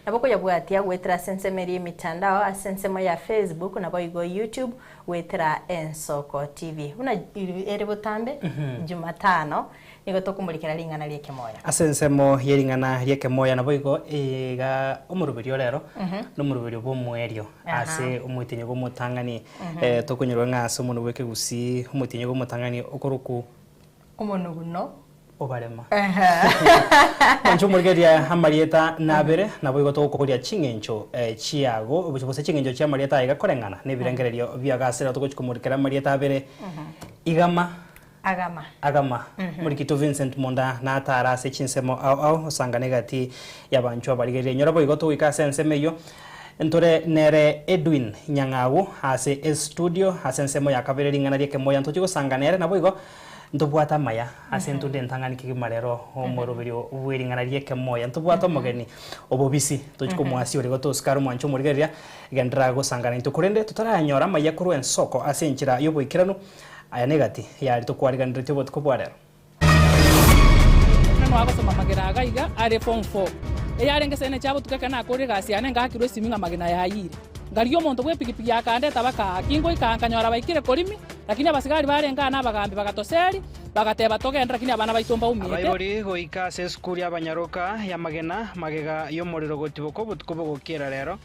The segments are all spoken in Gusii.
Nabo koyabwatia goetera ase ensemo eria y'emitandao ase ensemo ya Facebook naboigo YouTube goetera Ensoko TV. Buna ere botambe Jumatano nigo tokomorikera ring'ana ri'ekemoya. Ase ensemo ye ring'ana ri'ekemoya naboigo iga omoroberio orero nomoroberio bw'omoerio ase omotienyi bw'omotang'ani tokonyorwa ng'a ase omonwa bw'ekegusii omotienyi bw'omotang'ani okorokwa Omonuguno. Obarema. Mwanche omorigereria amarieta nabere, naboigo togokoboria ching'encho chiago, gose ching'encho chi'amarieta aya iga koreng'ana nebirengererio biago ase rero togochia komorikera amarieta abere, Igama, Agama. Agama. Omorikito Vincent Monda natare ase chinsemo ao ao osangane egati y'abanchwa abarigereria. Inyora boigo togoika ase ensemo eyio, ntore nere Edwin Nyang'au ase estudio ase ensemo ya kabere ring'ana ri'ekemoya ntochie gosanga nere naboigo Ntobwate amaya ase entunda entang'ani kegima rero omoroberio bw'ering'ana ri'ekemoya. Ntobwate omogeni obobisi, tochi komoasia oria gotosika are omwancho omorigereria, genderera gosangana intwe. Korende totarayanyora amaya korwa ensoko ase enchera y'oboikeranu, aya negati yaria tokwariganeretie obotuko bwa rero. Buna nwagosoma amagena aga iga are form four, eyarenge sene chiabotuko ekero nakorire egasi yane ngakirwa esimi ng'a amagena yayire. Ngarigia omonto bw'epigipigi akandeta baka aa, kingoika aa nkanyora baikire korimi, Lakini abasigari barenge aa nabagambi bagatoseria, bagateba, Togende, lakini abana baito mbaumiete. Abaibori goika ase esukuru y'abanyaroka y'amagena, magega y'omorero gotiboka obotuko bogokiera rero.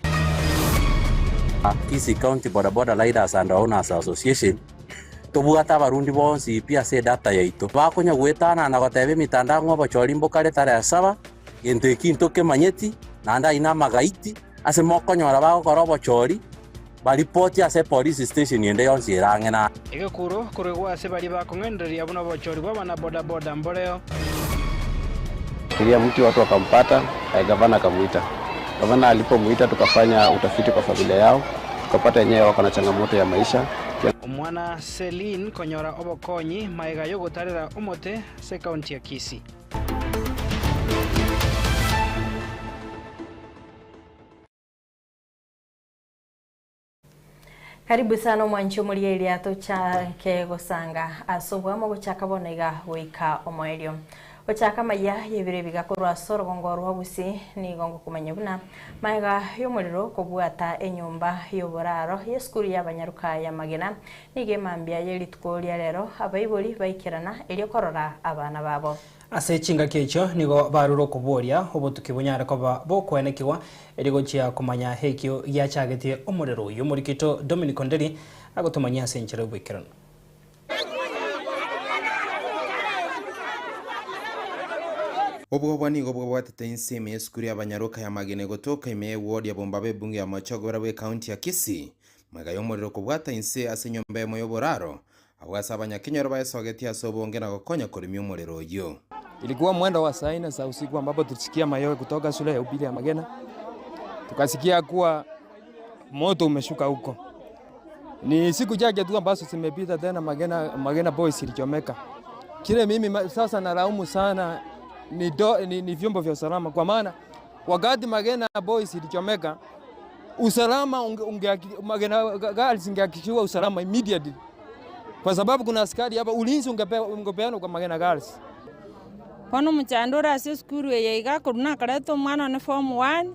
Kisii County Boda Boda Riders and Owners Association, Tobwate abarundi bonsi pi ase edata yaito. Bakonya goetanana na goteba emitandao ng'a obochori mbokare tarehe saba, gento eki ntokemanyeti, naende ayio namagaiti, ase mokonyora bagokora obochori, Baripoti ase epolice station ende yonsi ere ang'e na. Egekuro korwa ase baria bakong'ainereria buna obochori bw'abanabodaboda mboreo. Shikilia mti watu wakampata, gavana akamuita. Gavana alipomuita tukafanya utafiti kwa familia yao, tukapata enyewe wako na changamoto ya maisha. Omwana Celine konyora obokonyi magega yogotarera omote ase ekaunti ya Kisii. Karibu sana omwanchi omorigereria tochake gosanga ase obwamo gochaka bono iga goika omoerio. Gochaka amaiya y'ebiro ebiga korwa ase orogongo rwa Gusii nigo ngokomanya buna maega y'omorero kobwata enyomba y'oboraro y'esukuru y'abanyaruka ya Magena nigo emambia ye rituko ria rero abaibori baikerana erio korora abana babo. Ase chingaki echio nigo barure okoboria obotuki bonyare koba bokoenekigwa, erio gochia komanya ekio giachagetie omorero oyio. Omorikito Dominic Onderi agotomanyia ase enchera y'oboikeranu. Obwoba nigo bwabwatete inse ime y'esukuru y'abanyaroka ya Magena egotoka ime y'eward ya Bombaba ebunge ya Mochogo barabwo ekaunti ya Kisii. Magega y'omorero kobwata inse ase enyomba emo y'oboraro, Abwo ase abanyakenyoro baesogetie ase obonge na gokonya koremia omorero oyio. Ilikuwa mwendo wa saa nne za usiku ambapo tulisikia mayowe kutoka shule ya upili ya Magena, tukasikia kuwa moto umeshuka huko. Ni siku chache tu ambazo zimepita tena Magena, Magena Boys ilichomeka. Kile mimi sasa nalaumu sana ni, do, ni, ni vyombo vya usalama kwa maana wakati Magena Boys ilichomeka usalama unge, unge, Magena Girls ingehakikishiwa usalama immediately kwa sababu kuna askari hapa, ulinzi ungepeanwa kwa Magena Girls. Bono omochando ore ase esukuru eye iga korwa nakareta omwana one form one,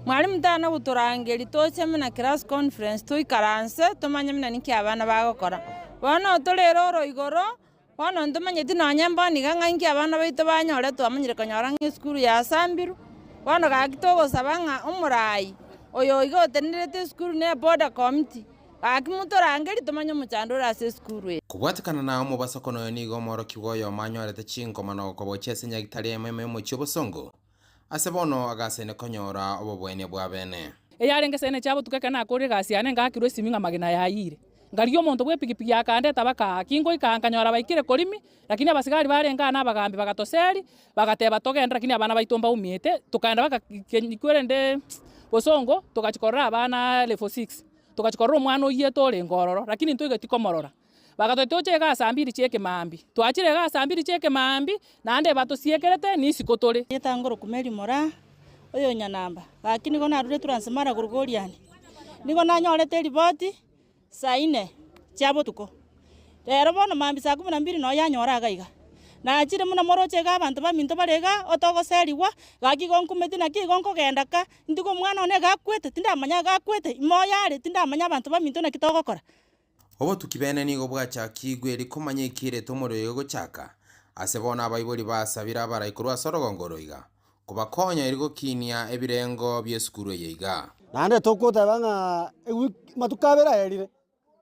mwalimu tana gotorangeria toche buna class conference toikaranse tomanye buna ninki abana bagokora. Bono torere oro igoro, bono ntomanyeti nonye mbono iga ng'a inki abana baito banyore twamanyire konyora ng'a esukuru yasambirwe, bono gaki togosaba ng'a omorai oyo iga otenenerete esukuru na eboda committee, Gaki motorangerie tomanye omochando ore ase esukuru eye. Kobwatekana na omobasokano oyo nigo omworokigwa oyomo anyorete chinkoma na gokobochia ase nyagitari eyemo ime y'omochie obosongo, ase bono agasaine konyora obobwenia bwa bene. Eyarenge sene chiabotuko ekero nakorire egasi yane ngakirwa esimi ng'a amagena yayire. Ngarigia omonto bw'epigipigi akandeta baka aa, kingoika aa nkanyora baikire korimi, lakini abasigari barenge aa na abagambi bagatoseria, bagateba togende lakini abana baito mbaumiete, tokaenda baka kwerende bosongo togachia korora abana level six. Togachia korora omwana oyiete orenge ororo, lakini ntoigeti komorora. Bagatotebia toche igaa saa mbiri chia ekemaambia. Twachire igaa saa mbiri chia ekemaambia, naende batosiekerete, nisiko tore. Getangoro Kumeri Moraa, oyo Nyanamba, gaki nigo narure Transmara korwa Goriani. Nigo nanyorete eripoti saa ine chia botuko. Rero bono mambia saa kumi na mbiri noyo yanyora iga iga. Nachire buna moroche iga abanto baminto bare iga, otogoserigwa, gaki igo nkumeti naki igo nkogenda ka, ntige omwana one iga akwete, tindamanya iga akwete, ime oyo are, tindamanya abanto baminto naki togokora. Obotuki bene nigo bwachakigwe eri komanya ekiirete omorero oyo gochaka, ase bono abaibori basabire abarai korwa ase orogongo oro iga, kobakonya eri gokinia ebirengo bi'esukuru eye iga. Naende togoteba ng'a ewiki amatuko abere aerire,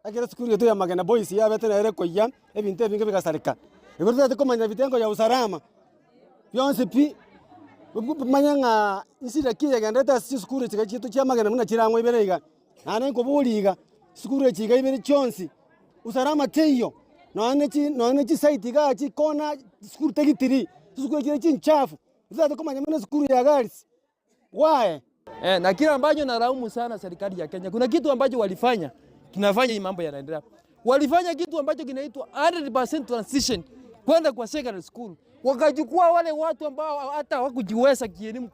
ekero esukuru yaito ya Magena Boys yabete nere ekoyia, ebinto ebinge bigasareka. Igo totagete komanya vitengo ya usalama, bionsi pi, manye ng'a nsira ki egenderete ase chisukuru echi chiaito chia Magena buna chire ang'o ibere iga. Naende nkoboria iga, chisukuru echi iga ibere chionsi, usalama teiyo, nonya ne chi nonya ne chisite igaa chikona chisukuru tegitiri, chisukuru chire chinchafu, totagete komanya buna esukuru ya girls, why? Eh, na kile ambacho nalaumu sana serikali ya Kenya, kuna kitu ambacho walifanya kinafanya hii mambo yanaendelea. Walifanya kitu ambacho kinaitwa 100% transition kwenda kwa secondary school, wakachukua wale watu ambao hata hawakujiweza kielimu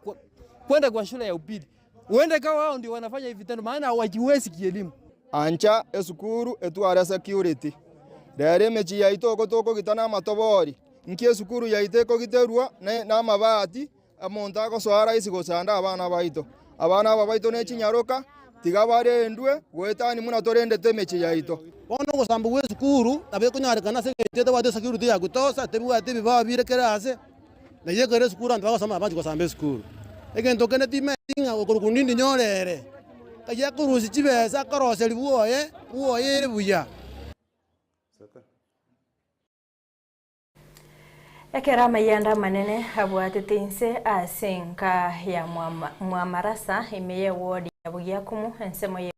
kwenda kwa shule ya upili. Huenda kama wao ndio wanafanya hivi vitendo, maana hawajiwezi kielimu. Ancha esukuru etware security. Rero emechie yaito oko tokogita namatobori, nki esukuru yaito ekogiterwa namabati, omonto agosoa rahisi gosanda abana baito. Abana aba baito ne chinyaroka, tiga barendwe goetania buna torendete emechie yaito. Bono ogosamba gwa esukuru nabo ekonyarekana ase eng'encho etabwati esecurity ya kutosha, tebwati ebibao bire kera ase. Naye ekero esukuru abanto bagosoma abanchi gosamba esukuru. Egento kende timanyeti ng'a okorokwa nindi nyorere, ng'ai akorusia chibesa akoroseria bwoye, bwoye ere buya. Ekero amayanda amanene abwatete inse ase enka ya Mwamarasa ime y'eward ya Bugiakumu ensemo ye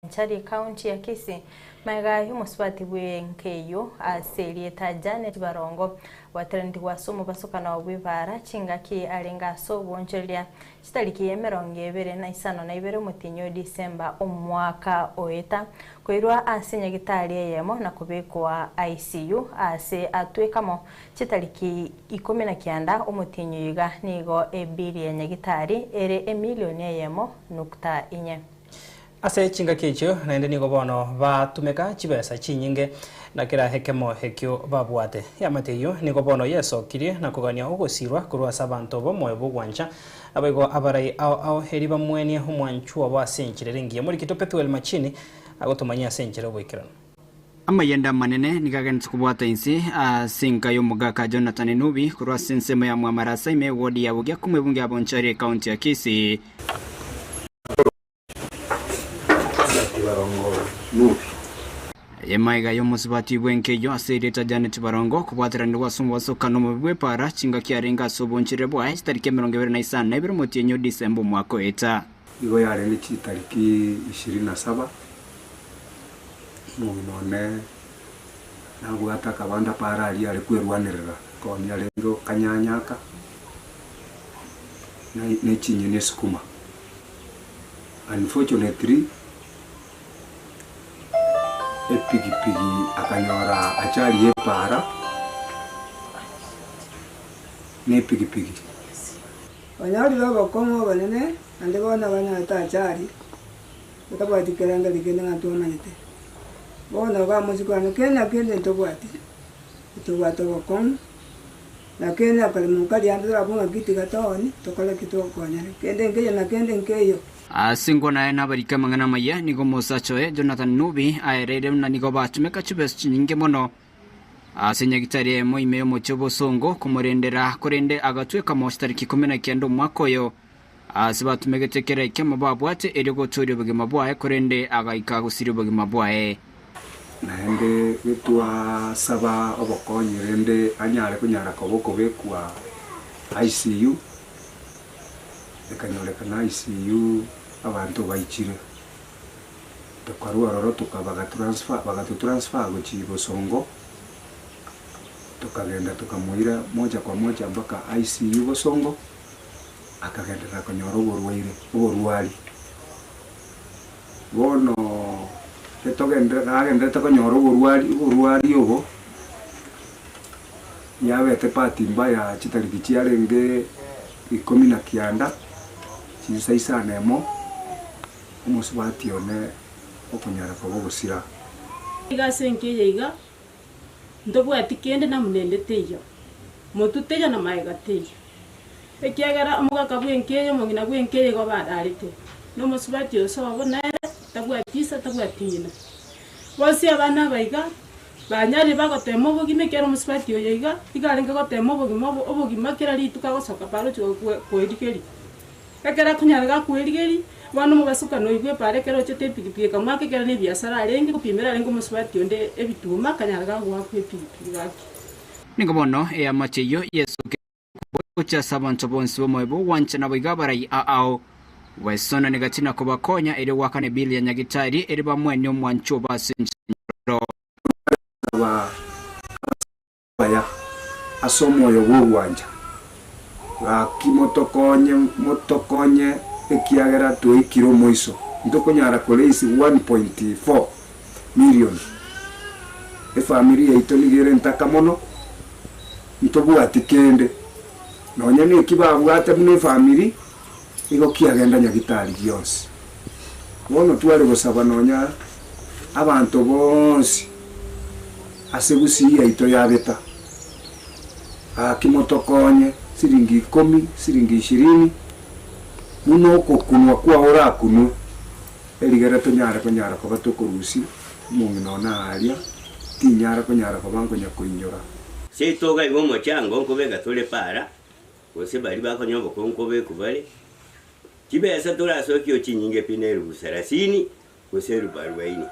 Nchari County ya Kisii magega y'omosubati bw'enka eyio ase erieta Janet Barongo gwaterantigwe ase omobasokano bw'ebaara chingaki arenge ase obonchoreria chitariki emerongo ebere na isano na ibere omotienyi o December omwaka oeta koirwa ase nyagitari eyemo na kobekwa ICU ase atwekamo chitariki ikomi na kianda omotienyi oyo iga nigo ebili ya nyagitari ere emilioni eyemo nukta inye. Ase chingaki echio naende nigo bono batumeka chibesa chinyinge na kera ekemo ekio babwate. Eamate eyio nigo bono yesokirie na kogania ogosirwa korwa ase abanto b'omoyo bw'ogwancha, naboigo abarai ao ao erio bamwenie omwanchwa obo ase enchera ere engiya. Omorikito Pethuel Machini agotomanyia ase enchera y'oboikeranu. Amayanda amanene nigo agenderete kobwata inse ase enka y'omogaka Jonathan Nubi korwa ase ensemo ya Mwamarasa ime ewodi ya Bogiakumu ebunge ya Bonchari ekaunti ya Kisii. Aye maiga y'omosubati bw'enkeyo ase erieta Janet Barongo kobwateranigwa ase omobasokano omobe bw'epaara chingaki arenge ase obonchoreri bwaye chitariki 25 omotienyi o Disemba omwaka oeta. Igo yarenge chitariki ishirini na saba, omong'ina one nabwate akabanda paara aria are kwerwanerera, konya arenge okanyanyaka, ne chinyeni esukuma. Unfortunately, epigipigi akanyora ajali ya epaara na epigipigi. Banyorire obokong'u obonene, naende bono banyorete achari, totabwati kerengerio kende ng'a twamanyete. Bono iga mosike one, kende na kende ntobwati, ntobwate obokong'u, lakini akarema nkaria ande torabue ng'aki tiga tooni, tokore ki togokonyana, kende nkeiyo na kende nkeiyo. Ase enkwana yaye nabarike amang'ana amaya, nigo omosacha oye Jonathan Nubi aereire buna nigo batumeka chibesa chinyinge mono ase nyagitari eyemo ime y'omochie obosongo komorendera, korende agatweka mosi tariki ikomi na kianda omwaka oyo ase batumegete kera ekiamo babwate erio gotooria obogima bwaye, korende agaika gosiria obogima bwaye. Naende getwasaba obokonyi rende anyare konyara koba okobekwa ICU, ekanyorekana ICU abanto baichire. Tokarua ororo toka baga transfer bagato transfer gochia Bosongo, tokagenda tokamoira moja kwa moja mpaka ICU Bosongo, akagenderera konyora oborwaire oborwari. Bono etogenderete nagenderete konyora oborwari oborwari obo, yabete bahati mbaya chitariki chiarenge ikomi na kianda, chinsa isano emo, omosubati one okonyara koba ogosira. Iga ase enka eye iga, ntobwati kende namuna ende teiyo. Motwe teiyo na magega teiyo. Ekiagera omogaka bw'enka eye, omong'ina bw'enka eye igo bararete, na omosubati ose obo nere tabwati ise, tabwati ng'ina. Bonsi abana aba iga banyarire bagotema obogima ekiagera omosubati oyo iga, iga arenge gotema obogima obo obogima kera rituko agosoka para ochia koerigeria. Ekero akonyara gakwerigeria, bono omobasukani oigwe epaara ekero ochete epigipigi ekamwaka ekero na ebiasara arenge, gopimera arenge omosubati onde ebituma akanyara gagoakwa epigipigi gaki. Nigo bono eamate eyio yesoke gocha ase abanto bonsi b'omoyo bw'ogwancha naboigo abarai ao gwesonania gati na kobakonya erio goakana ebill ya nyagitari ere bamwenie omwancho obo ase enchera enyororo. Abaya ase omoyo bw'ogwancha, gaki motokonye, motokonye ekiagera twaikire omoiso, ntokonyara koraise 1.4 million. Efamiri yaito nigo ere ntaka mono, ntobwati kende, nonya neki babwate buna efamiri, igo kiagenda nyagitari gionsi. Bono tware gosaba nonya abanto bonsi ase gusii yaito yabeta, gaki motokonye siringi ikomi, siringi ishirini, buna ogokunwa kwao orakunwe, erigere tonyare konyara koba tokorusia omong'ina one aaria, tinyara konyara koba nkonya koinyora. Seito iga omochango nkobeka tore para, gose baria bakonya obokongu nkobekwa bare, Chibesa torasokie chinyinge pi nerubu sarasini gose erubu arubaini.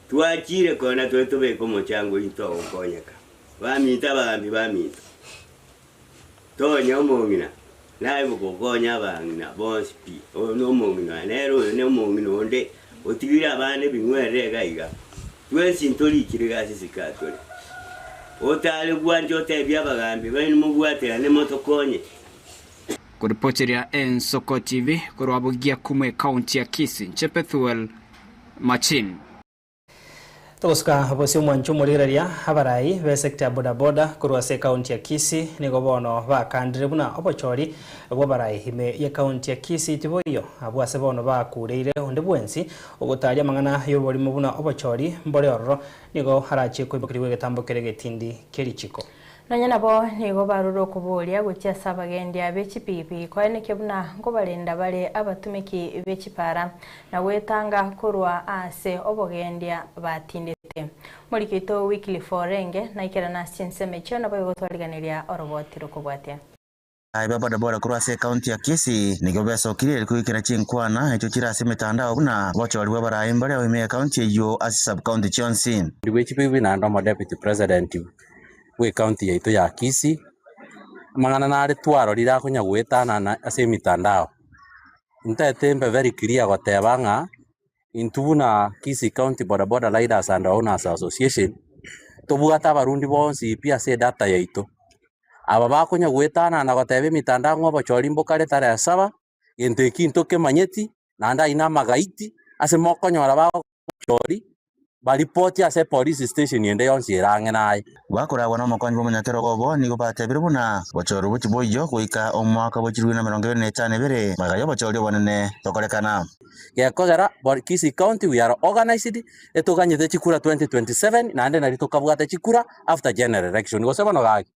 Twachire kona tore tobeke omochango oito ogokonyeka. Baminto abagambi baminto, tonya omong'ina naye bogokonya abang'ina bonsi pi. Oyo nomong'ina oye nere oyo nomong'ina onde otigire abana ebing'werere iga iga. Twensi ntorikire iga ase isiko aa tore. Otare gwancha otebie abagambi baino mobwaterane motokonye. Koripoteria Ensoko TV korwa Bugia Kumwe Ekaunti ya Kisii, inche Pethuel Machin. Togosuka bosio omwancho omorigereria abarai be sector ya bodaboda korwa ase ekaunti ya Kisii nigo bono bakandire buna obochori bw'abarai ime y'ekaunti ya Kisii tiboiyo abwo ase bono bakureire onde bwensi ogotaria amang'ana y'oborimo buna obochori mbore ororo nigo arachie koimokerigwa egetambo keria egetindi kerichiko. Nonya nabo nigo barure okoboria gochia ase abagendia be chipigipigi koenekia buna nkobarenda bare abatumeki be chipara na gwetanga korwa ase obogendia batindete. Omoriki oito Wycliffe Orenge naikerane ase chinsemo echio naboigo gotwariganeria oroboti rokobwatia. Aye ba bodaboda korwa ase ekaunti ya Kisii nigo besokirie goikera chinkwana echio chire ase emetandao buna obochori bw'abarai mbare ime y'ekaunti eyio ase chisubcounty chionsi. Bwe chibibi naende omo deputy president bwe ekaunti yaito ya Kisii, amang'ana nare twarorire akonya goetanana ase emitandao. Ntaete mbe very clear goteba ng'a intwe buna Kisii County Bodaboda Riders and Owners Association, tobwate abarundi bonsi pi ase edata yaito. Aba bakonya goetanana na goteba emitandao ng'a obochori mbokare tarehe saba, gento eki ntokemanyeti, naende ayio namagaiti, ase mokonyora bagochori, baripoti ase epolice station ende yonsi ere ang'e naye. Bakoragwa nomokonyi bw'omonyakerogo obo nigo batebire buna bochori bochie boiyo goika omwaka bwe chilifu na emerongo ebere na etano ebere, magega y'obochori obonene tokorekana. Gekogera Kisii County we are organized, etoganyete chikura 2027 naende nario tokabwate chikura after general election gose bono gaki.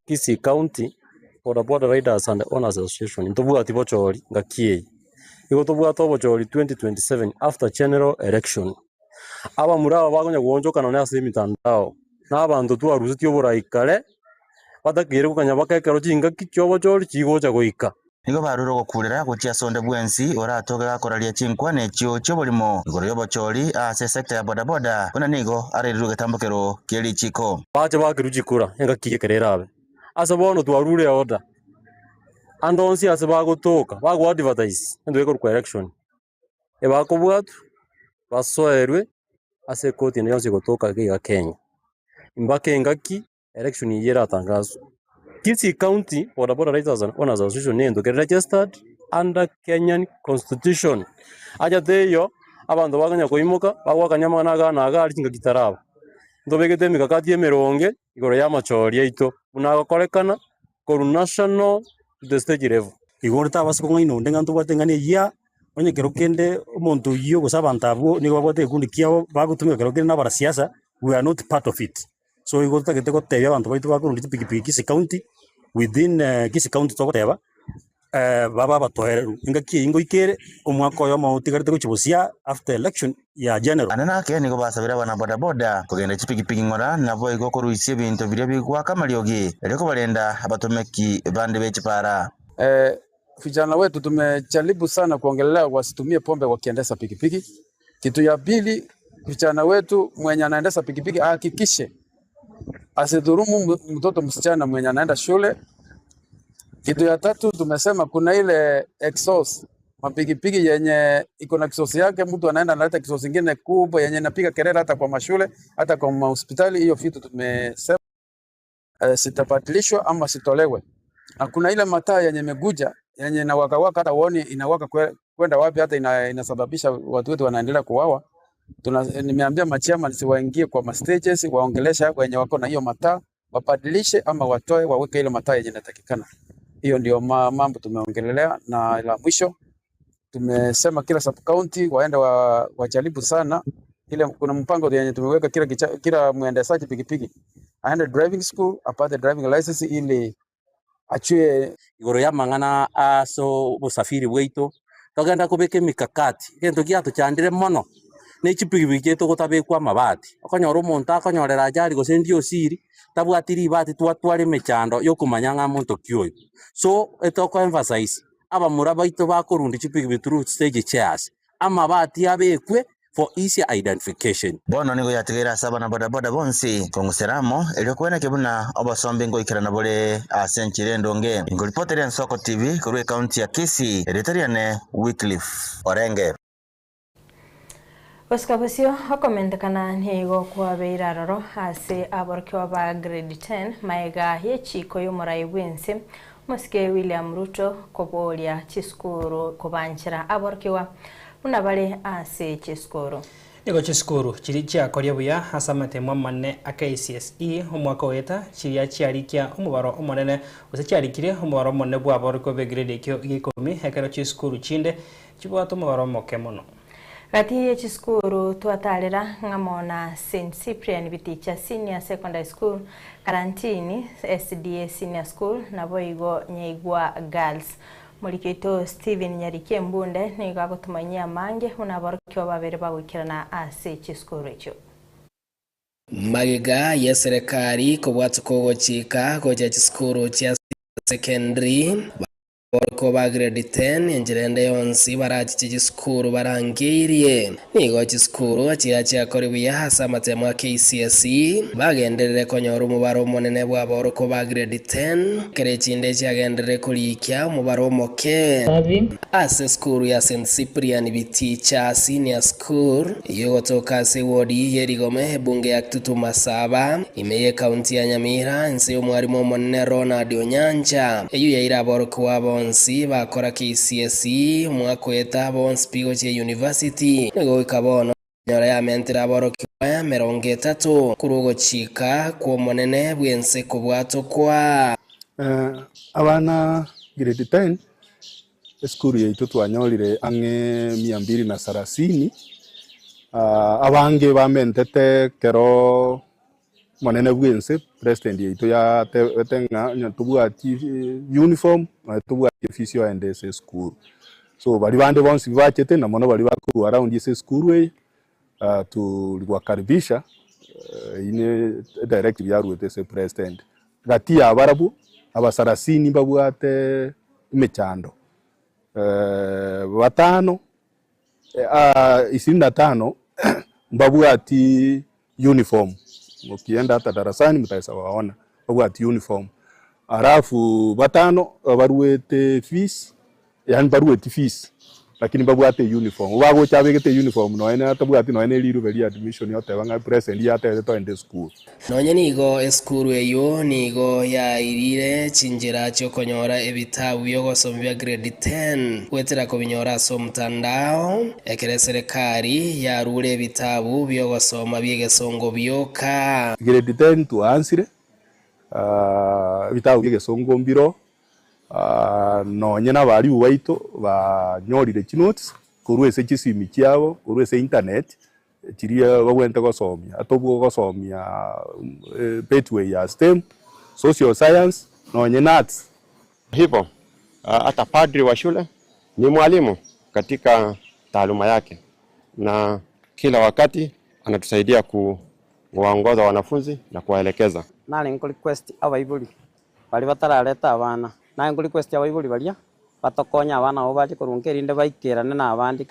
Kisii County Boda Boda Riders and Owners Association ntobwati bochori ngaki eye, nigo tobwate obochori 2027 after general election. Abamura aba bakonya goonchoka nonye ase emitandao, na abanto twarusetie oborai kare, batakeire gokanya mpaka ekero chingaki chiobochori chigocha goika. Nigo barure ogokuurera gochia ase onde bwensi oratoke gakoraria chinkwana echio chi'oborimo igoro y'obochori ase esecta ya bodaboda, buna nigo arairirwe egetambokero kie richiiko. Bache bakerwe chikura engaki ekero erabe. Ase bono twarure eorder, ande onsi ase bagotoka bago advertise egento gekorokwa election, ebakobwatwa basoerwe ase ekoti ende yonsi egotoka iga iga Kenya, mpaka engaki election eyio eratangaswe. Kisii County Boda Boda Riders and Owners Association nento kere registered under Kenyan constitution. Acha teiyo abanto bakonya koimoka bagoakania amang'ana iga na iga aria chingaki chitaraba. Ntobegete emikakati emeronge igoro y'amachori aito buna agokorekana korwa national to the state level. Igo onde tabasa kong'aina onde ng'a ntobwate eng'ana eyia, onye kero kende omonto oyio gose abanto abwo nigo babwate egekundi kiabo bagotumeka kero kende na abarasiasa, we are not part of it. So igo totagete gotebia abanto baito bakorunda chipikipiki Kisii County, within Kisii County togoteba, babe abatoereru. Engaki eyio ngoika ere, omwaka oyomo otigarete gochia bosia after election ya general. Ande nake nigo basabire abana bodaboda kogenda chipikipiki ng'ora, naboigo koruisia ebinto biria bigoaka amariogi, erio kobarenda abatomeki bande be chipara. Vijana wetu tumejaribu sana kuongelelea wasitumie pombe wakiendesha pikipiki. Kitu ya pili, vijana wetu mwenye anaendesha pikipiki ahakikishe asidhurumu mtoto msichana mwenye anaenda shule. Kitu ya tatu tumesema kuna ile exhaust mapikipiki yenye iko na exhaust yake, mtu anaenda analeta exhaust ingine kubwa yenye inapiga kelele hata kwa mashule hata kwa mahospitali. Hiyo vitu tumesema sitabadilishwa ama sitolewe. Na kuna ile mataa yenye imeguja yenye inawaka waka hata uoni inawaka kwenda wapi, hata inasababisha watu wetu wanaendelea kuwawa. Nimeambia machairman siwaingie kwa ma stages waongelesha wenye wako na hiyo mataa wabadilishe ama watoe waweke ile mataa yenye inatakikana. Hiyo ndio mambo tumeongelelea, na la mwisho tumesema kila sub county waende wajaribu sana ile, kuna mpango yenye tumeweka kila, kila mwendeshaji pikipiki aende driving school apate driving license ili achue igoro ya mang'ana ase obosafiri bwaito togenda kobeka emikakati egento giatochandire mono na echipikipiki chiaito gotabekwa amabati okonyora omonto akonyorera ajali gose ndi osiri tabwati ribati twatwara emechando ya okomanya ng'a monto ki oyo. So etoko emphasize abamura baito bakorunda chipikipiki through stage chairs amabati abekwe for easier identification. Bono nigo yatigaire ase abana bodaboda bonsi kong'usera amo erio kweneke buna obosombi ngoikerana bore ase enchera endonge. Ngoripoteria Ensoko TV korwa ecounty ya Kisii, erieta riane Wycliffe Orenge. Gosika bosio okomentekana nigo kwabeire aroro ase aborokigwa ba grade 10 maega y'echiko y'omorai bw'ense omosike William Ruto koboria chisukuru kobanchera aborokigwa buna bare ase chisukuru. Nigo chisukuru chiria chiakoria buya ase amatemo amanene a KCSE omwaka oeta chiria chiarikia omobaro omonene gose chiarikirie omobaro omonene bw'aborokigwa b'egrade ekio gia ikomi ekero chisukuru chinde chibwate omobaro omoke mono. Gati ye chisukuru twatarera ng'amo na St Cyprian Biticha Senior Secondary School, Karantini SDA Senior School naboigo Nyaigwa Girls. Omoriki oito Stephen Nyariki Embunde nigo agotomanyia amange buna aborokigwa babere bagoikerana ase chisukuru echio. Magega y'eserekari kobwatuka ogochika gocha chisukuru chia secondary, Aborokigwa ba grade 10 enchera ende yonsi barachiche chisukuru barangeirie. Nigo chisukuru chiria chiakori buya ase amatemo a KCSE bagenderere konyora omobaro omonene bw'aborokigwa ba grade 10, ekero echinde chiagenderere korikia omobaro omoke. Ase esukuru ya St Cyprian Biticha Senior School eyio egotoka ase ewodi ye Rigome ebunge ya Kitutu Masaba ime y'ecounty ya Nyamira inse y'omwarimu omonene Ronald Onyancha eyio yaire aborokigwa bonsi bakora KCSE omwaka oeta bonsi pi gochia university nigo goika bono Enyora yamentire aborokigwa emerongo etato korwa ogochika kw'Omonene bw'ense kobwatokwa. Abana grade 10 esukuru yaito twanyorire ang'e mia mbili na sarasini, abange bamentete ekero Omonene bw'ense president yaito yatebete ng'a onye tobwati uniform nonye tobwati efisi oende ase esukuru. So baria bande bonsi bachete na mono baria bakorwa around ase esukuru eye tuliwakaribisha eyio ne edirective yaruete ase president. Gati ya barabwo abasarasini mbabwate emechando batano ishirini na tano mbabwati uniform mukienda hata darasani mutaweza waona babwati uniform alafu batano baruete fees yaani barueti fees lakini babwate uniform bagocha abegete uniform nonya na atabwati nonya na erirube ria admission oteba ng'a president yatebete toende esukuru. Nonya nigo esukuru eyio nigo yairire chinchera chi'okonyora ebitabu bi'ogosoma bia grade 10 goetera kobinyora ase omotandao, ekero eserekari yarure ebitabu bi'ogosoma bi'egesongo bioka. Grade 10 twaansire, ebitabu bi'egesongo mbiroo, nonye nabaribu baito banyorire chinotes korwa ase chisimi chiabo, korwa ase internet. Chiria babwenerete gosomia, atobwo gosomia pathway ya STEM, social science, nonye na arts. Hivyo hata padri wa shule ni mwalimu katika taaluma yake, na kila wakati anatusaidia kuwaongoza wanafunzi na kuwaelekeza. Nare nko request abaibori baria batarareta abana, naye nko request abaibori baria batokonya abana abo bache korwa erinde baikerane na abande.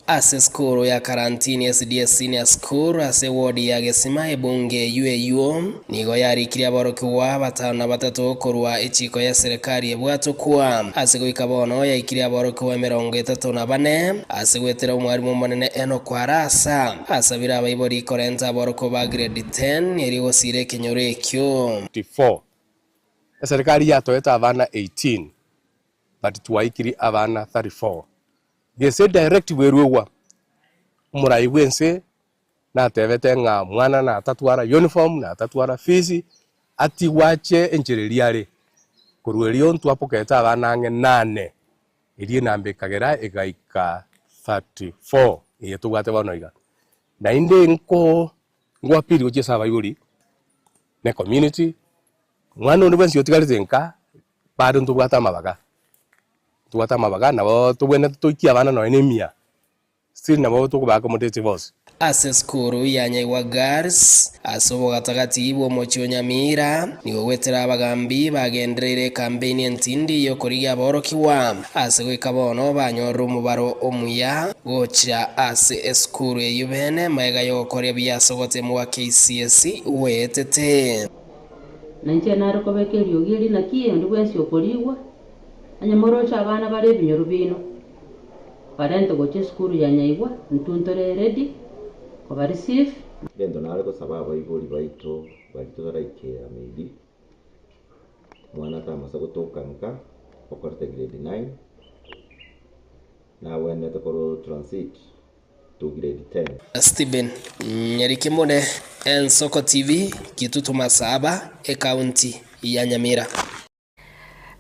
Ase esukuru ya Karantini SDA Senior School ase eward ya Gesima ebunge eywo eywo nigo yarikirie aborokigwa batano na batato korwa echiko ya serikali ebwatokwa ase goika bono yaikirie aborokigwa emerongo etato na bane ase goetera omwarimu omonene Enock Arasa asabire abaibori korenta aborokigwa ba grade 10 erio gosira ekenyoro ekio. 54 Eserikari yatoete abana 18 but twaikiri abana 34. Gese directive erwegwa omorai bwa ense natebete ng'a mwana natatwara uniform natatwara fees atigwe ache enchera eria are. Korwa erio ntwapokete abana ang'e nane erio enamba ekagera egaika 34 eye tobwate bono iga. Naende nko ngwapiri gochia ase abaibori na ecommunity mwana onde bwensi otigarete nka bado ntobwate amabaga. Ntobwate amabaga nabo tobwenerete toikie abana nonye na emia still nabo tokoba accommodate bonsi. Ase esukuru ya Nyaigwa Girls ase obogatagati bw'omochie o Nyamira, nigo gwetera abagambi bagendereire ekampeini entindi y'okorigia aborokigwa ase goika bono banyorire omobaro omuya gocha ase esukuru eyio bene magega y'ogokoria buya ase ogotemu gwa KCSE gweetete. Na inche nare kobeka eriogi eri naki onde bwensi okorigwa, onye moroche abana bare ebinyoro biaino, barente gocha esukuru ya Nyaigwa, intwe ntore ready koba receive. Egento nare gosaba abaibori baito baria totaraikera maybe omwana tamasa gotoka nka okorete grade nine, nabwenerete koro transit to grade ten. Stephen Nyarikemone, Ensoko TV, Kitutu Masaba, Ekaunti ya Nyamira.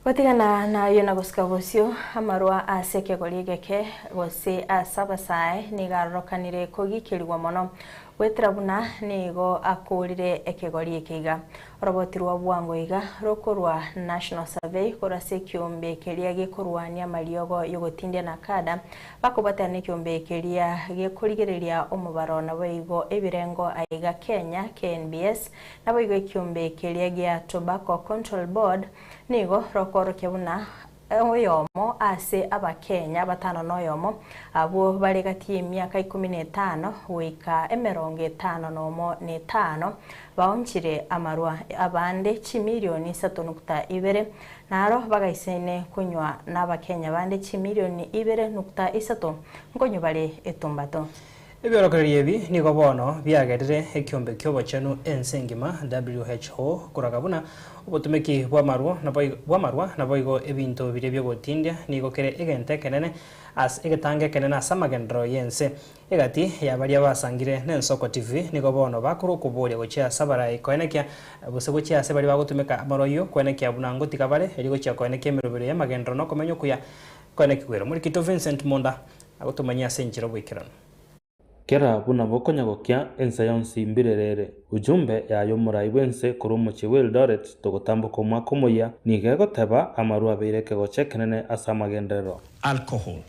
Gotigana nayio na gosika bosio, amarwa ase ekegori egeke gose ase abasae nigo arorokanire kogikerigwa mono, goetera buna nigo akoorire ekegori eke iga. Oroboti rwa bwango iga rokorwa National Survey korwa ase ekiombe keria gekorwania amariogo yogotindia na kada bakobwatana nekiombe keria gekorigereria omobaro naboigo ebirengo aiga Kenya KNBS naboigo ekiombe keria gia Tobacco Control Board Nigo rokoorokia buna oyomo ase Abakenya batano noyomo, abwo bare gati y'emiaka ikomi na etano goika emerongo etano nomo na etano, baonchire amarwa, abande chimilioni isato nukta ibere naro bagaisaine konywa n'Abakenya bande chimilioni ibere nukta isato nkonywa bare etumbato. Ebiorokererio ebi nigo bono biagerire ekiombe ki'obochenu ense engima, WHO, koraga buna obotumeki bw'amarwa bw'amarwa naboigo ebinto biria bi'ogotindia nigo kere egento ekenene ase egetango ekenene ase amagenderero y'ense. Egati ya baria basangire n'Ensoko TV nigo bono bakorwa okoboria gochia ase abarai koenekia gose gochia ase baria bagotumeka amarwa ayio koenekia buna ngotiga bare erio gochia koenekia emerobero y'amagenderero na okomenya okuya koenekigwere. Omorikito Vincent Monda agotomanyia ase enchera oboikeranu. Kera buna bokonya gokia, ense yonsi mbirerere. Ujumbe yaye omorai bw'ense korwa omochie bw'Eldoret togotamboka omwaka omoyia, nigo egoteba amarwa abeire ekegocha ekenene ase amagenderero. Alcohol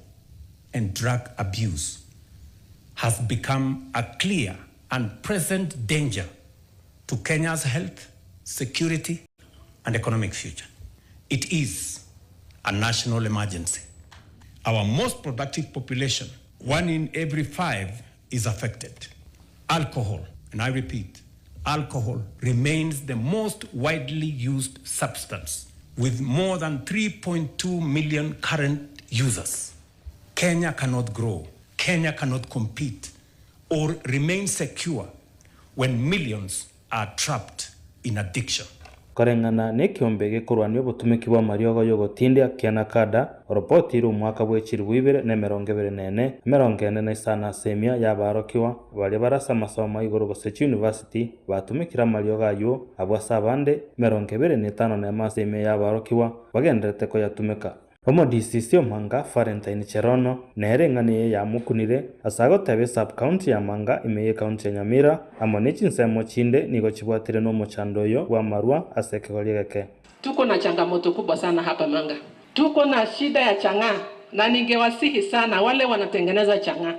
and drug abuse has become a clear and present danger to Kenya's health, security and economic future. It is a national emergency. Our most productive population, one in every five, is affected. Alcohol, and I repeat, alcohol remains the most widely used substance with more than 3.2 million current users. Kenya cannot grow, Kenya cannot compete or remain secure when millions are trapped in addiction. Koreng'ana nekiombe gekorwania obotumeki bw'amariogo y'ogotindia kia Nakada, oropoti rw'omwaka bwe chilifu ibere na emerongo ebere na ene, emerongo ene na isano ase emia y'abarokigwa baria bare ase amasomo a igoro gose chiunivasiti batumekire amariogo ayio, abwo ase abande emerongo ebere na etano nemo ase emia y'abarokigwa bagendererete koyatumeka. Omo DCC o Manga, Valentine Cherono, nere eng'ana eye yamokunire ase agoteba esub-county ya Manga ime y'ecounty ya Nyamira amo ne chinsemo chinde nigo chibwatire nomochando oyo bw'amarwa ase ekegori egeke. Tuko na changamoto kubwa sana hapa Manga. Tuko na shida ya chang'aa na ningewasihi sana wale wanatengeneza chang'aa.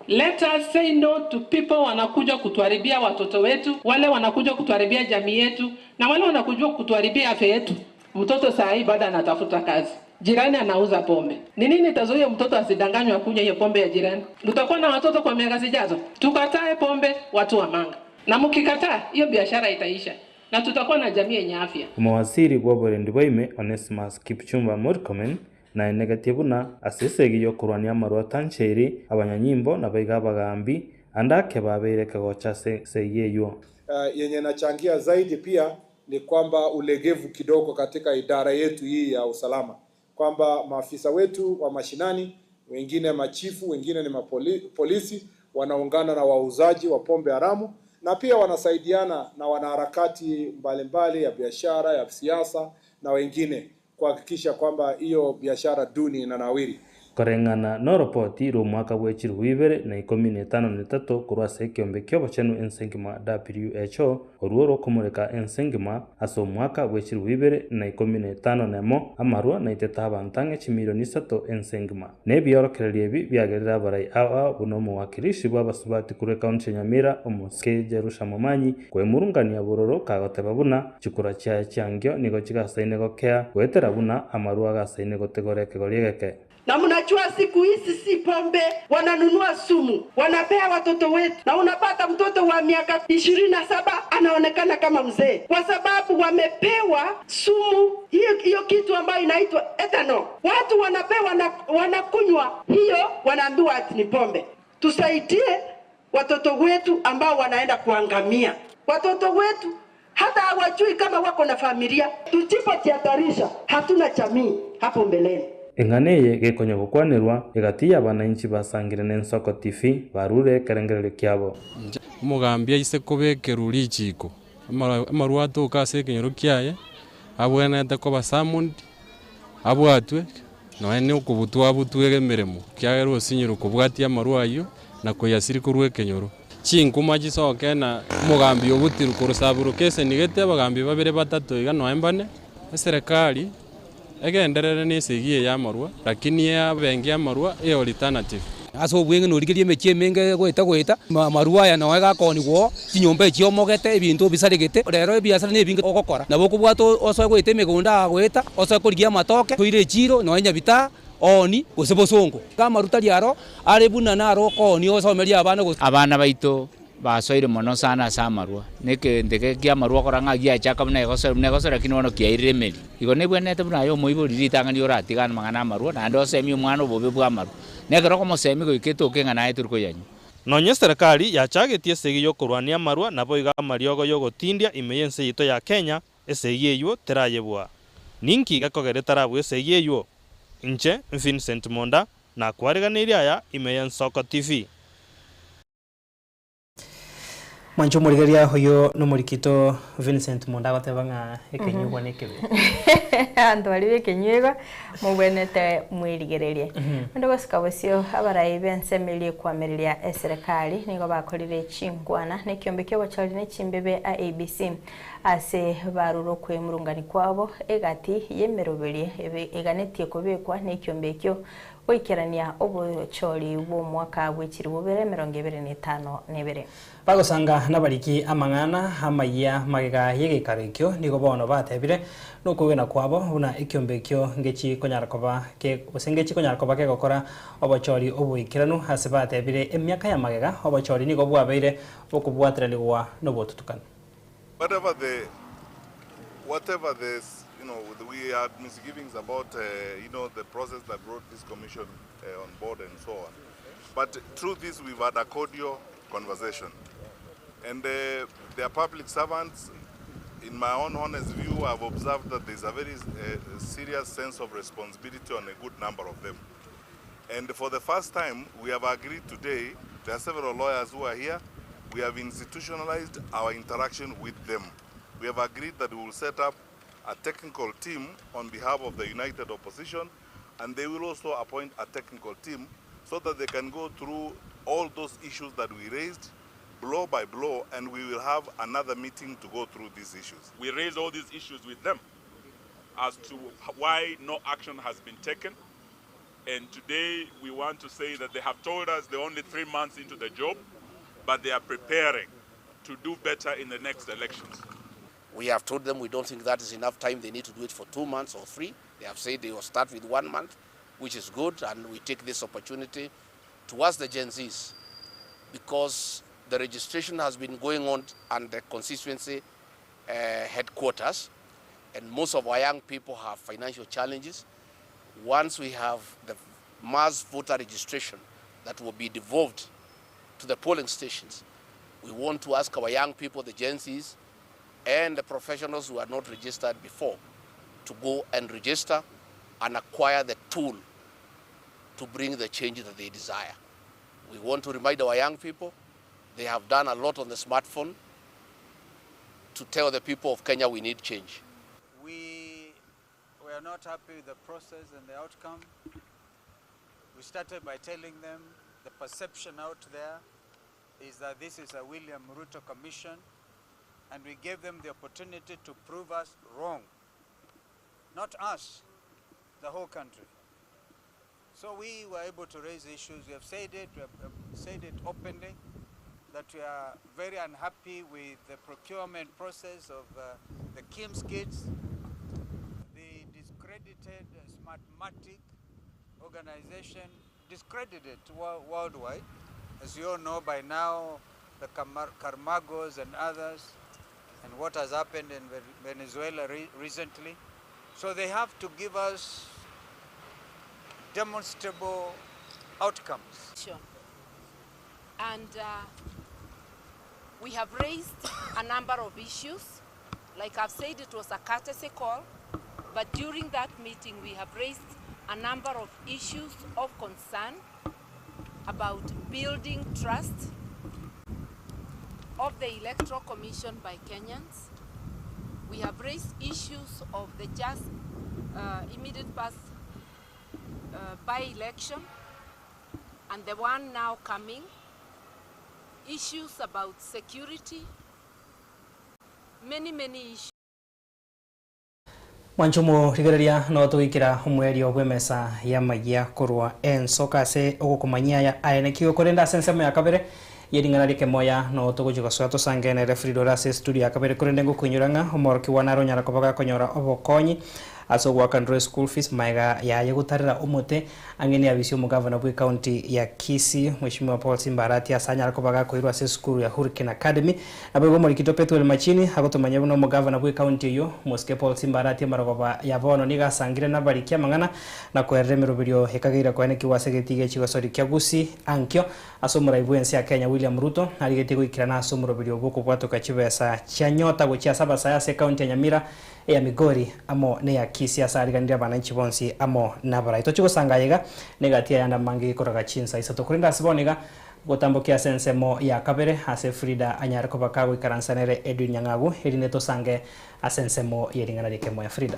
Let us say no to people wanakuja kutuharibia watoto wetu, wale wanakuja kutuharibia jamii yetu na wale wanakuja kutuharibia afya yetu. Mtoto saa hii bado anatafuta kazi, jirani anauza pombe. Ni nini itazuia mtoto asidanganywe akunywe hiyo pombe ya jirani? Tutakuwa na watoto kwa miaka zijazo. Tukatae pombe, watu wa Manga, na mkikataa hiyo biashara itaisha na tutakuwa na jamii yenye afya. Omowaziri bw'oborendi bwaime Onesmus Kipchumba Murkomen naenegetie buna ase esegi y'okorwania amarwa atancheiri abanyanyimbo nabaiga abagambi ande ake babeire ekegocha ase esegi eywo. Yenye inachangia zaidi pia ni kwamba ulegevu kidogo katika idara yetu hii ya usalama, kwamba maafisa wetu wa mashinani, wengine machifu, wengine ni mapolisi, wanaungana na wauzaji wa pombe haramu na pia wanasaidiana na wanaharakati mbalimbali ya biashara ya siasa na wengine kuhakikisha kwamba hiyo biashara duni inanawiri. Koreng'ana na oropoti ira omwaka bwa echiribu ibere na ikomi na etano na etato korwa ase ekiombe kia obochenu ense engima WHO orwo orokomoreka ense engima ase omwaka bwa echiribu ibere na ikomi na etano na emo amarwa naitete abanto ang'e chimilioni isato ense engima. Na ebiorokererio ebi biagerire abarai aba buna omowakilishi bwa abasubati korwa ecounty ya Nyamira omosike Jerusha Momanyi kwemurungania bororo kagoteba buna chikura chiaye chiangio nigo chigasaine gokea goetera buna amarwa agasaine gotegora ekegori egeke. Na mnajua siku hizi si pombe, wananunua sumu, wanapea watoto wetu, na unapata mtoto wa miaka 27 anaonekana kama mzee kwa sababu wamepewa sumu hiyo, hiyo kitu ambayo inaitwa ethanol. Watu wanapewa na wanakunywa hiyo, wanaambiwa ati ni pombe. Tusaidie watoto wetu ambao wanaenda kuangamia. Watoto wetu hata hawajui kama wako na familia. Tusipojihatarisha, hatuna jamii hapo mbeleni. Eng'ana eye gekonya gokwanerwa egati ya abananchi basangire na Ensoko TV barure ekerengererio kiabo. Omogambi aise kobekerwa richiko, amarwa atoka ase ekenyoro kiaye, abwenerete koba summoned, abwatwe, nonya na okobutwa abutwe emeremo, ekiagera osinyire kobwatia amarwa aywo na koyasiri korwa ekenyoro. Chinkuma chisoke na omogambi obutirwe korwa saburuka esenigete abagambi babere batato iga nonya mbane, eserekari egenderere na esegi eye ya amarwa, lakini eabengi amarwa e alternative. Ase obweng'e norigereria emechie emenge goeta goeta, amarwa aya noe gakonigwa oo, chinyomba echi omogete, ebinto obisaregete, rero ebiasara na ebinge ogokora. Nabo okobwata osoe goeta emegondo aa goeta, osoe korigia amatoke, toire echiro, nonya nyabitaa, ooni, gose bosongo. Iga amaru tari aro, are buna naro okooni osomerie abana gose. Abana baito basoire mono sana ase amarwa, na egento eke kia amarwa okora ng'a giachaka buna egosori buna egosori lakini bono kiairire emeri. Igo nebwenerete buna aye omoibori ritang'ani oratigane amang'ana amarwa, naende osemie omwana obobe bwa amarwa. Na ekero okomosemia goika etoke ng'a naye tori koyanywa. Nonya eserekari yachagetie esegi y'okorwania amarwa naboigo amariogo y'ogotindia ime y'ense yaito ya Kenya, esegi eywo terayebua. Ninki gekogera etarabua esegi eywo? Inche Vincent Monda nakwareganeirie aya ime y'Ensoko TV. Mwanche omorigereria oyo nomorikito Vincent Monda agoteba ng'a ekenyugwa nekebe. Abanto baria b'ekenyugwa mobwenerete mwerigererie. Onde gosika bosio abarai b'ensemo eria ekwamereria eserekari nigo bakorire chinkwana na ekiombe ki'obochori ne chimbebe IEBC ase barure okwemurungani kwabo egati y'emeroberio eganetie kobekwa nekiombe ekio Goikerania obochori bw'omwaka bwe chilifu bibere 2052. Bagosanga nabariki amang'ana amayia magega y'egeikaro ekio, nigo bono batebire nokwegena kwabo buna ekiombe ekio ngechi konyara koba gose ngechi konyara koba kegokora obochori oboikeranu. Ase batebire emiaka ya magega obochori nigo bwabeire bokobwateranigwa nobotutukanu. Whatever the, whatever the, you know, we had misgivings about, you know, the process that brought this commission on board and so on. But through this, we've had a cordial conversation. And they are public servants. In my own honest view, I've observed that there's a very serious sense of responsibility on a good number of them. And for the first time, we have agreed today, there are several lawyers who are here, we have institutionalized our interaction with them. We have agreed that we will set up a technical team on behalf of the united opposition And they will also appoint a technical team so that they can go through all those issues that we raised blow by blow, and we will have another meeting to go through these issues. We raised all these issues with them as to why no action has been taken. And today we want to say that they have told us they're only 3 months into the job, but they are preparing to do better in the next elections. We have told them we don't think that is enough time. They need to do it for 2 months or 3. They have said they will start with 1 month, which is good, and we take this opportunity towards the Gen Zs, because the registration has been going on at the constituency headquarters, and most of our young people have financial challenges. Once we have the mass voter registration that will be devolved to the polling stations, we want to ask our young people, the Gen Zs, and the professionals who are not registered before, to go and register and acquire the tool to bring the change that they desire. We want to remind our young people, they have done a lot on the smartphone to tell the people of Kenya we need change. We were not happy with the process and the outcome. We started by telling them the perception out there is that this is a William Ruto commission, and we gave them the opportunity to prove us wrong. Not us, the whole country. So we were able to raise issues. We have said it, we have said it openly, that we are very unhappy with the procurement process of the KIEMS kits, the discredited Smartmatic organization, discredited worldwide. As you all know by now, the Carmagos and others, and what has happened in Venezuela recently. So they have to give us demonstrable outcomes. Sure. And we have raised a number of issues. Like I've said, it was a courtesy call, but during that meeting we have raised a number of issues of concern about building trust of the Electoral Commission by Kenyans. We have raised issues of the just immediate past by-election and the one now coming, issues about security, many, many issues. Mwanchumo rigereria no tugikira omwerio bw'emesa ya magia korwa ensoka ase ogokomanyia ya aye kigo korenda ase ensemo ya kabere yering'ana rike moya no tugochigosoa tosangene referee dora ase studio ya kabere korende ngokuinyora ng'a omoroki wa naro nyara kobaga konyora obokonyi ase ogwakandre school fees maega yaye gotarera omote ang'eni abisi omogavana bwe county ya Kisii Mheshimiwa Paul Simbarati ase anyara kobaga koirwa ase school ya Hurricane Academy nabo igo omorikito Pethuel Machini agotomanya buna omogavana bwe county eyo Mosike Paul Simbarati amarogoba ya bono niga asangire nabarikia amang'ana na koerera emeroberio ekageira koenekiwa ase egetiga echigosori kia Gusii ankio ase omorai bwa ense ya Kenya William Ruto arigetie goikirana ase omoroberio bwa okobwatoka chibesa chia nyota gochia ase abasaya ase county ya Nyamira ya Migori amo ne ya Kisii ase ariganire abananchi bonsi amo nabarai tochigosanga iga negatia yanda mangi koraga chinsa isato kurinda ase bono iga gotambokia ase ensemo ya kabere ase Frida anyare kobaka goikaransanere Edwin Nyang'agu erinde tosange ase ensemo yering'ana rikemo ya Frida.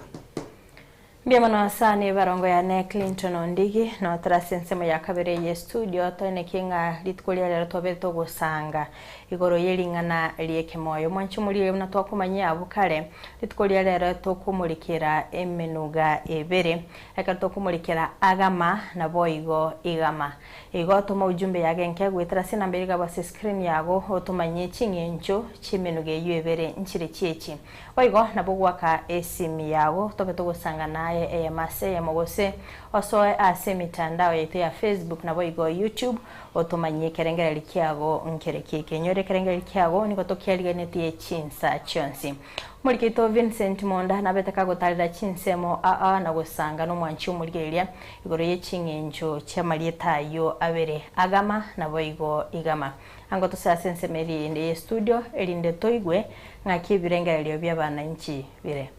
Mbiamono asane barongo ya ne Clinton Ondigi no tarase ensemo ya kabere ye studio toine kinga rituko ria rero tobe togosanga igoro yering'ana rieke moyo mwancho muri na twakumanyia abukare rituko ria rero tokumurikira emenuga ebere eka tokumurikira agama na boigo igama igo tuma ujumbe yage nke gwetara sina mbere gaba se screen yago otumanye ching'encho chimenuga eyo ebere nchire chiechi boigo nabo gwaka esimi yago tobe togosanga naye eyamase yamogose osoe ase mitandao yetu ya Facebook na boigo YouTube otumanye kerengera kiago nkere kike nyore kerengera kiago niko tokialiganetie chinsa chionsi Murikito Vincent Monda nabeteka gotarira chinsemo aa na gosanga no mwanchi omurigeria igoro ye ching'encho chiamarieta abere agama na boigo igama ango tosase nsemeri ende studio erinde toigwe ng'aki ebirengererio bia bananchi bire.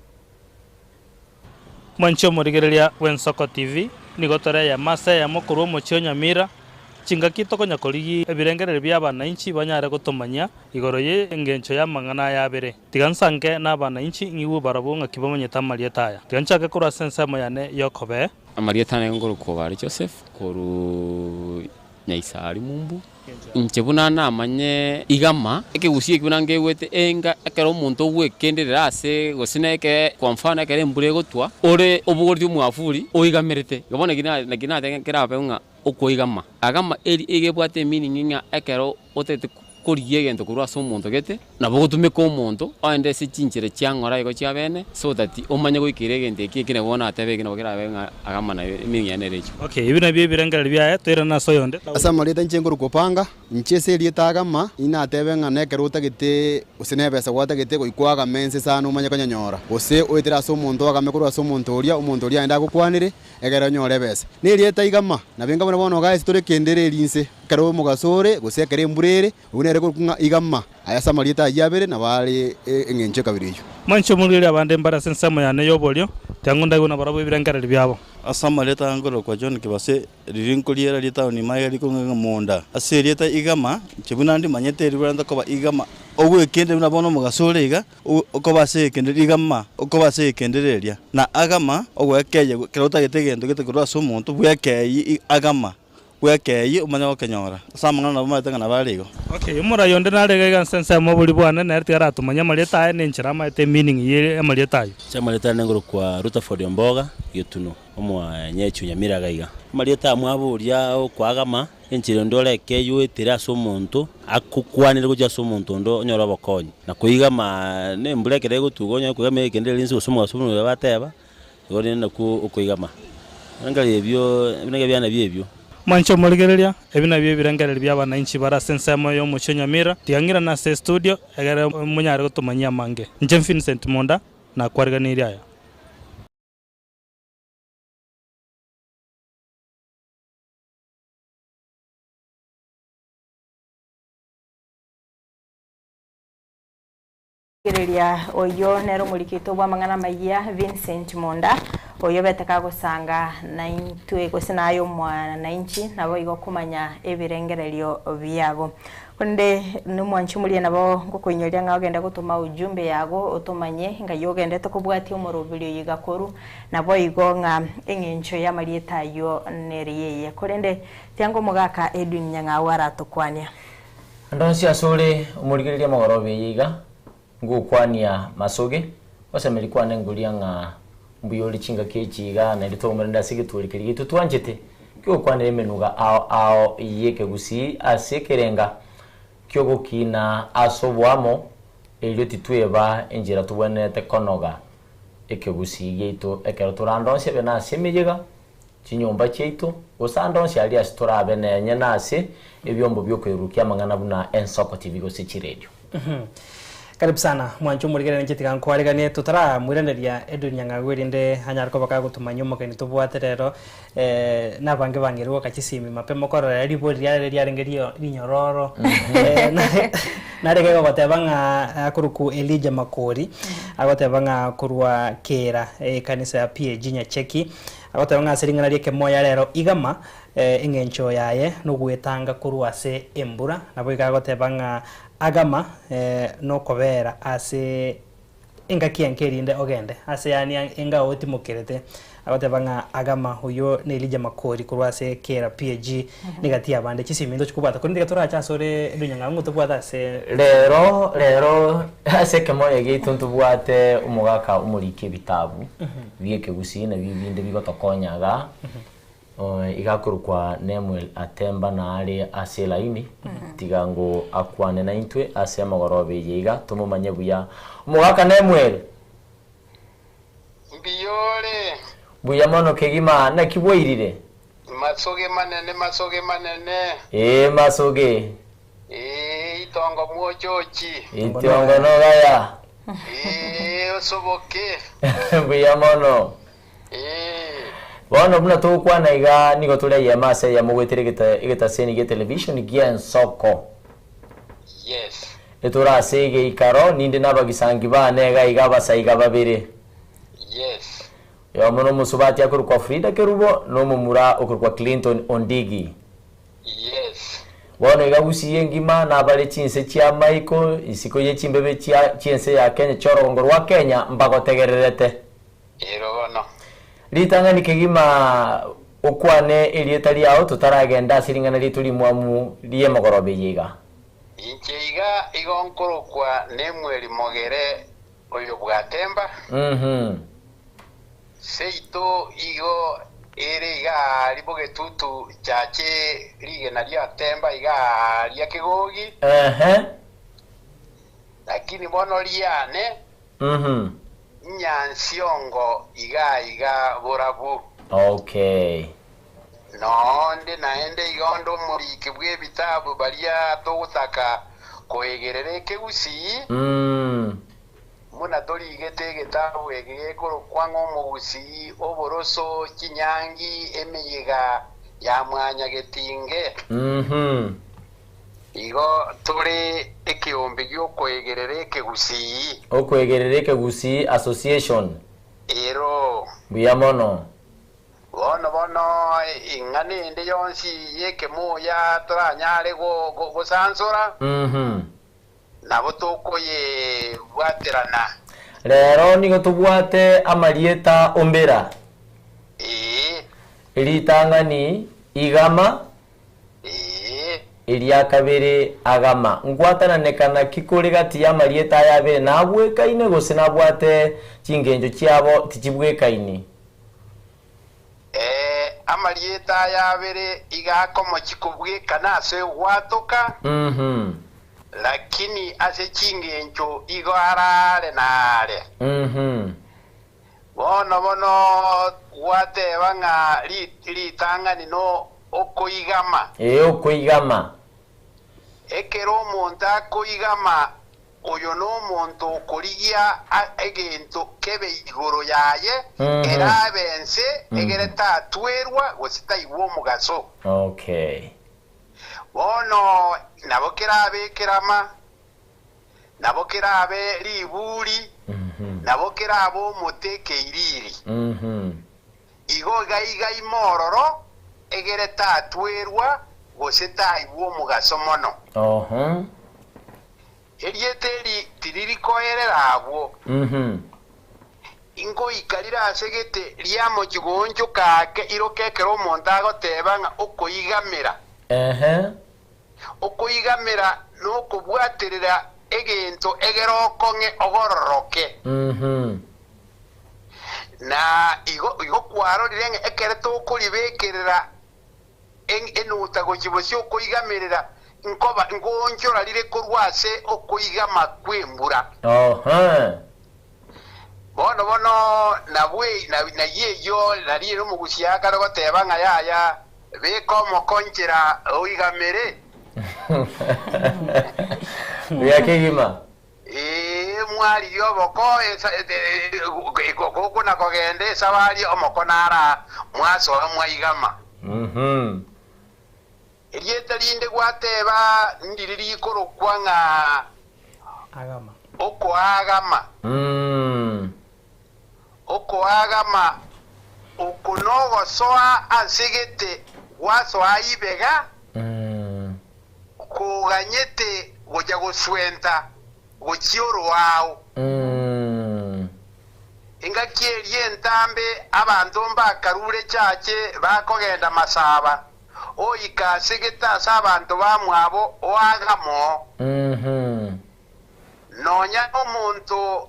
Mwanchi omorigereria bw'Ensoko TV nigo tore ya masa ya mokoro omochie Nyamira Chingaki tokonya korigia ebirengererio bi'abanainchi banyare gotomanyia igoro ye engencho y'amang'ana aya abere. Tiga nsange nabanainchi ng'igwe barabwo ng'aki bamanyete amarieta aya. Tiga nchake korwa ase ensemo yane y'okobee. Amarieta ane nkorokwa Obare Joseph korwa Nyaisari Mumbu. Inche buna namanye igama, ekegusii eki buna nkeigwete enga ekero omonto ogwekenderera ase gose na eke kwa mfano ekero embura egotwa, ore obogoretie omwafuri oigamerete. Igo bono naki naki nateba kerabe ng'a okoigama. Agama eri egebwate emeaning ng'a ekero otagete korigia egento korwa ase omonto gete, nabo ogotumeka omonto oende ase chinchera chia ng'ora igo chia bene, so that omanye goikera egento eki eki nabo bono atebe eki nabo kerabe ng'a agama naye emeaning yaye nere echo. Okay, ebi nabio ebirengererio biaye, toirane ase oyonde. Ase amarieta inche nkorokwa Opanga, inche ase erieta Agama, inatebe ng'a nekero otagete gose nebesa gwatagete goika oagame inse sana omanye konyonyora, gose oetere ase omonto oagame korwa ase omonto oria, omonto oria aende agokwanere, Ekero onyore ebesa. Nerieta igama, nabo enga buna bono iga ase tore kendere eri inse, ekero omogaso ore, gose ekero embura ere, oyio nere korokwa ng'a igama. Aya ase amarieta ayio abere nabo are eng'encho ekabere eyio. Mwanche omorigererie abande mbare ase ensemo yane y'oborio, tiang'u ndaigwe nabarabwo ebirengererio biabo. Ase amarieta nkorokwa John Kibase, riria nkoriera ritaoni magega rikong'e ng'a Munda. Ase erieta Igama, inche buna ndimanyete eriburanete koba Igama, ogwekende buna bono omogaso ore iga, Okoba ase ekende rigama, okoba ase ekende riria, na agama ogwekeyia ekero otagete egento gete korwa ase omonto, bwekeyie agama, bwekeyie omanye gokenyora. Ase amang'ana nabo omanyete ng'a nabo are igo. Okay, omorai onde nare iga iga ase ensemo oboria bwane, nere tiga aratomanye amarieta aye na enchera amaete emeaning ye amarieta ayio. Ase amarieta ane ngorokwa Rutherford Omboga Getuno, omwanyechi o Nyamira iga iga. Amarieta amwaboria okoagama. Enchera ende oreke yoetere ase omonto, akokwanere gochia ase omonto onde onyore obokonyi. Na koigama nembura ekero egotuga onyore koigama egekende ere inse gose omogaso buna oyo bateba, igo rende nakwo okoigama. Ebirengererio ebio ebinege biane nabio ebio. Mwanche omorigereria, ebi nabio ebirengererio bi'abananchi bare ase ensemo y'omochie o Nyamira, tiga ng'irane ase estudio, egere monyare gotomanyia amange. Inche Vincent Monda, nakwariganirie aya. Rigereria oyio nere omorikito bw'amang'ana amayia Vincent Monda, oyio obete kagosanga naintwe gose naye omwanainchi naboigo komanya ebirengererio biabo. Korende nomwanchi omoria nabo ngokoinyoria ng'a ogende gotoma ujumbe yago otomanye ng'ai ogendete kobwatia omoroberi oyo iga korwa Naboigo ng'a eng'encho y'amarieta ayio neriya eye. Korende tianga omogaka Edwin Nyang'au aratokwania. Ande onsi asore omorigereria amagoroba eye iga, ngokwania masoge, gosemeria kwane ngoria ng'a mbuya ore chingaki echi iga naende twaumerande ase egetwori keria giaito twanchete, ki'ogokwanera emenuga ao ao y'ekegusii ase ekerenga ki'ogokina ase oboamo, erio titweba enchera tobwenerete konoga ekegusii giaito ekero tore ande onsi ebe nase emeyega, chinyomba chiaito, gose ande onsi aria ase torabe nenye nase ebiombo bi'okoirurukia amang'ana buna Ensoko TV gose chiredio. Karibu sana mwanche omorigereria inche tiga nkwareganie totaramoiraneria Edwin Nyang'au erinde anyare koba kagotumanyia omogeni tobwate rero nabange bang'erwe goka chisimi mapema okorora ribori riare riarenge rinyororo narenge gogoteba ng'a akorokwa Elijah Makori agoteba ng'a korwa Kera ekanisa ya PAG Nyacheki agoteba ng'a ase ring'ana ri'ekemoya rero igama eng'encho yaye nogwetanga korwa ase embura naboigo agoteba ng'a agama nokobera ase Engaki enke erinde ogende ase yaani enga otimokerete, agoteba ng'a agama oyio ne Elijah Makori korwa ase kera PAG negati y'abande chisimi ntochi kobwata korende tiga torache ase ore Edunyang'au ng'o tobwate ase Rero rero ase ekemoyo giaito ntobwate omogaka omoriki ebitabu bi'ekegusii nabio ebinde bigotokonya igaa. Iga akorokwa Nemuel Atemba nare ase elaini, tiga ngo akwane naintwe ase amagoroba eye iga tomomanye buya. Omogaka Nemuel! Mbuya ore? Mbuya mono kegima, naki bwairire? Masoge manene, masoge manene. Ee, masoge. Ee, itongo mwochochi. Itongo nogaya. Ee, osoboke. Mbuya mono. Bono buna togokwana iga, nigo tore eyemo ase eyemo goetera egetaseni gie television gi'ensoko. Etore ase egeikaro, ninde nabagisangi baane iga iga abasaiga babere. Oyomo nomosubati akorokwa Frida Kerubo, na omomura okorokwa Clinton Ondigi. Bono iga Gusii engima nabare chinse chi'amaiko isiko ye chimbebe chia chi'ense ya Kenya chi'orogongo rwa Kenya mbagotegererete. Ero bono. Ritang'ani kegima okwane erieta riao totaragenda ase ring'ana riaito rimwamu ri'emogoroba eye iga. Inche iga igo nkorokwa Nemueli Mogere oyo bw'Atemba. Seito igo ere iga aaria bogetutu chache rigena ri'Atemba iga aaria kegogi. Lakini bono riane Nyansiongo iga iga borabu. Okay. Nonde naende iga onde omoriki bw'ebitabu baria togotaka koegerera ekegusii, buna torigete egetabu eke gekorokwa ng'a Omogusii, Oboroso, Chinyangi, Emeyega ya Mwanyagetinge. Igo tore ekeombe gi'okoegerera ekegusii. Okoegerera ekegusii Association. Ero. Mbuya mono. Bono bono ing'ana ende yonsi y'ekemoya toranyare gosansora, nabo tokoyebwaterana. Rero nigo tobwate amarieta ombera. Ee. Ritang'ani, igama. Eria kabere, agama. Ngwatananekana ki kore gati y'amarieta aya abere nabwekaine gose nabwate chingencho chiabo tichibwekaini? Ee, amarieta aya abere iga akomochia kobwekana ase ogwatoka, lakini ase chingencho igo arare na are. Bono bono gwateba ng'a ritang'ani nokoigama. Ee, okoigama. Ekero omonto akoigama, oyo nomonto okorigia egento kebe igoro yaye, erabe ense, egere tatwerwa gose taigwa omogaso. Okay. Bono nabo kerabe ekerama, Nabo kerabe riburi, nabo kerabe omote ekeiriri. Igo iga iga ime ororo, egere tatwerwa gose taigwa omogaso mono. Erieta eri tiriri koerera abwo. Ingoika rire ase gete riamochie goonchoka ake iroke ekero omonto agoteba ng'a okoigamera. Okoigamera nokobwaterera egento egere okong'e ogororoke. Na igo igo kwarorire ng'a ekero tokoribekerera enuta gochia bosio okoigamerera nkoba nkoonchora rire korwa ase okoigama kw'embura. Bono bono nabwe nayio eyio nari ere omogusia akare goteba ng'a yaya, beka omoko nchera oigamere. Buya kegima. Ee, mwarigia oboko gokona kogenda esabari omoko nara mwasoa mwaigama. Erieta rinde gwateba ndiri rikorokwa ng'a okoagama. Okoagama oko nogosoa ase gete gwasoa ibega, koganyete gocha goswenta gochia oroao. Engaki eria entambe abanto mbakarure chache bakogenda masaba, Oika ase gete ase abanto bamwabo oagamo. Nonya nomonto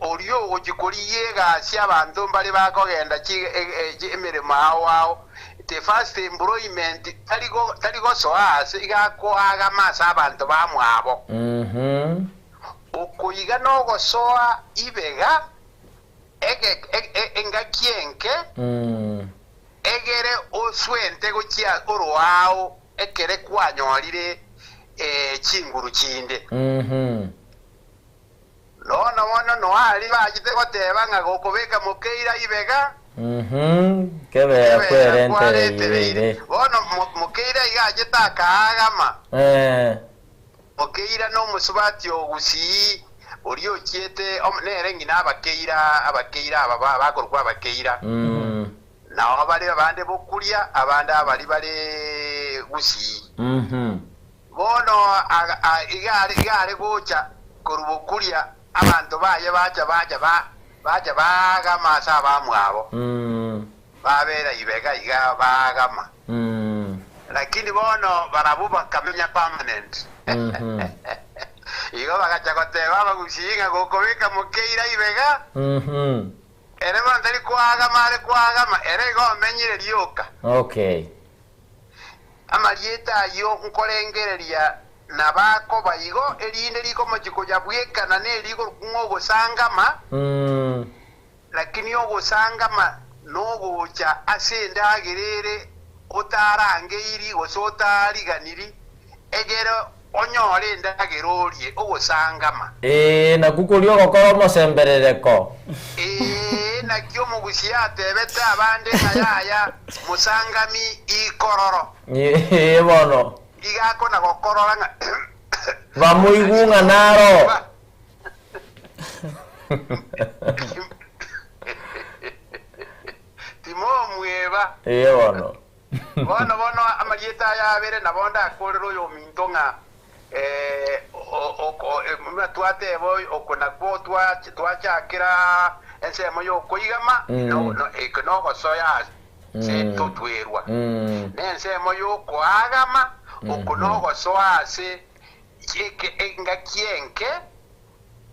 oria ogochia korigia egasi abanto mbare bakogenda emeremo ao ao, the first employment tari gosoa ase iga akoagama ase abanto bamwabo. Okoiga nogosoa ibega engaki enke. Egere oswente gochia oroao ekere kwanyorire chinguru chinde. Nono bono noaria bachete goteba ng'a gokobeka mokeira ibega, Kebera kwerentereire. Bono mokeira iga achete akaagama. Mokeira nomosubati o Gusii, oria ochiete nere ng'ina abakeira, abakeira aba bakorokwa abakeira. Nao bare abande bokuria, abande abari bare Gusii. Bono aga- a- iga are iga are gocha korwa bokuria abanto baye bacha bacha ba bacha baagama ase abamwabo, babera ibega iga baagama. Lakini bono barabwo bakamenya permanent. Igo bagacha goteba abagusii ng'a gokobeka mokeira ibega, ere bono tari koagama are koagama, ere igo omenyire rioka. Okay. Amarieta ayio nkorengereria nabakoba igo, erinde rikomochia koyabwekana nerigoro ng'a ogosangama, lakini ogosangama nogocha ase endagera ere otarangeiri gose otariganiri, egere onyore endagera orie, ogosangama. Ee, nakwo koria ogokora omosemberereko. Ee, naki omogusia atebete abande ng'a yaya, mosangami ikororo. Ee bono. Iga akona gokorora ng'a. Bamoigwe ng'a naro. Timomweba. Ee bono. Bono bono amarieta aya abere nabo ndakorere oyominto ng'a buna twateba oko nakwo twachakera ensemo y'okoigama, eke nogosoa ase totwerwa, na ensemo y'okoagama, oko nogosoa ase engaki enke,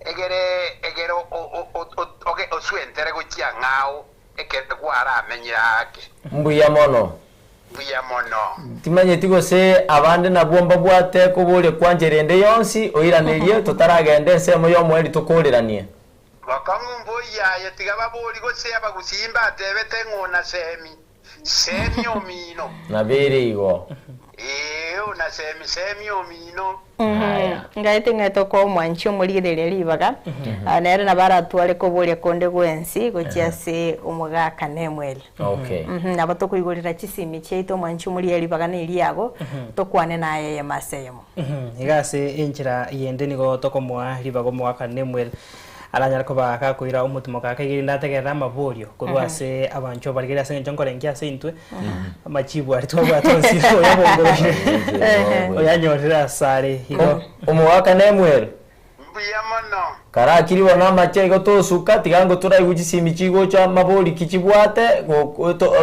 egere egere oswentere gochia ng'ao ekero kwaramenyire aake. Mbuya mono. Mbuya mono. Timanyeti gose abande nabwo mbabwate koboria kwa nchera ende yonsi, oiranerie, totaragenda ensemo y'omoerio tokooreranie. Bokong'u mboyio aye, tiga babori gose abagusii mbatebete ng'a ona semi, semi omino. Nabeire igo. Ee, ona semi, semi omino. Ngaete ng'a tokoa omwanchi omorigereria ribaga, ah, nere nabo aratware koboria konde gwensi gochia ase omogaka Nemuel. Okay. Nabo tokoigorera chisimi chiaito omwanchi omorigereria ribaga na eriago, tokwane naye eyemo ase eyemo. Iga ase enchera yende nigo tokomoa ribaga omogaka Nemuel aranyare koba gakoira omotimoka ake erinde ategerere amaborio korwa ase abanchwa barigereria ase eng'encho nkorengia ase intwe amachibu aria twabwate onsi oyabongororire oyanyorire asare igo. Omogaka Nemuel. Mbuya mono. Karakiri bono amache igo tosuka, tiga ngo toraigwe chisimi chigocha mabori ki chibwate,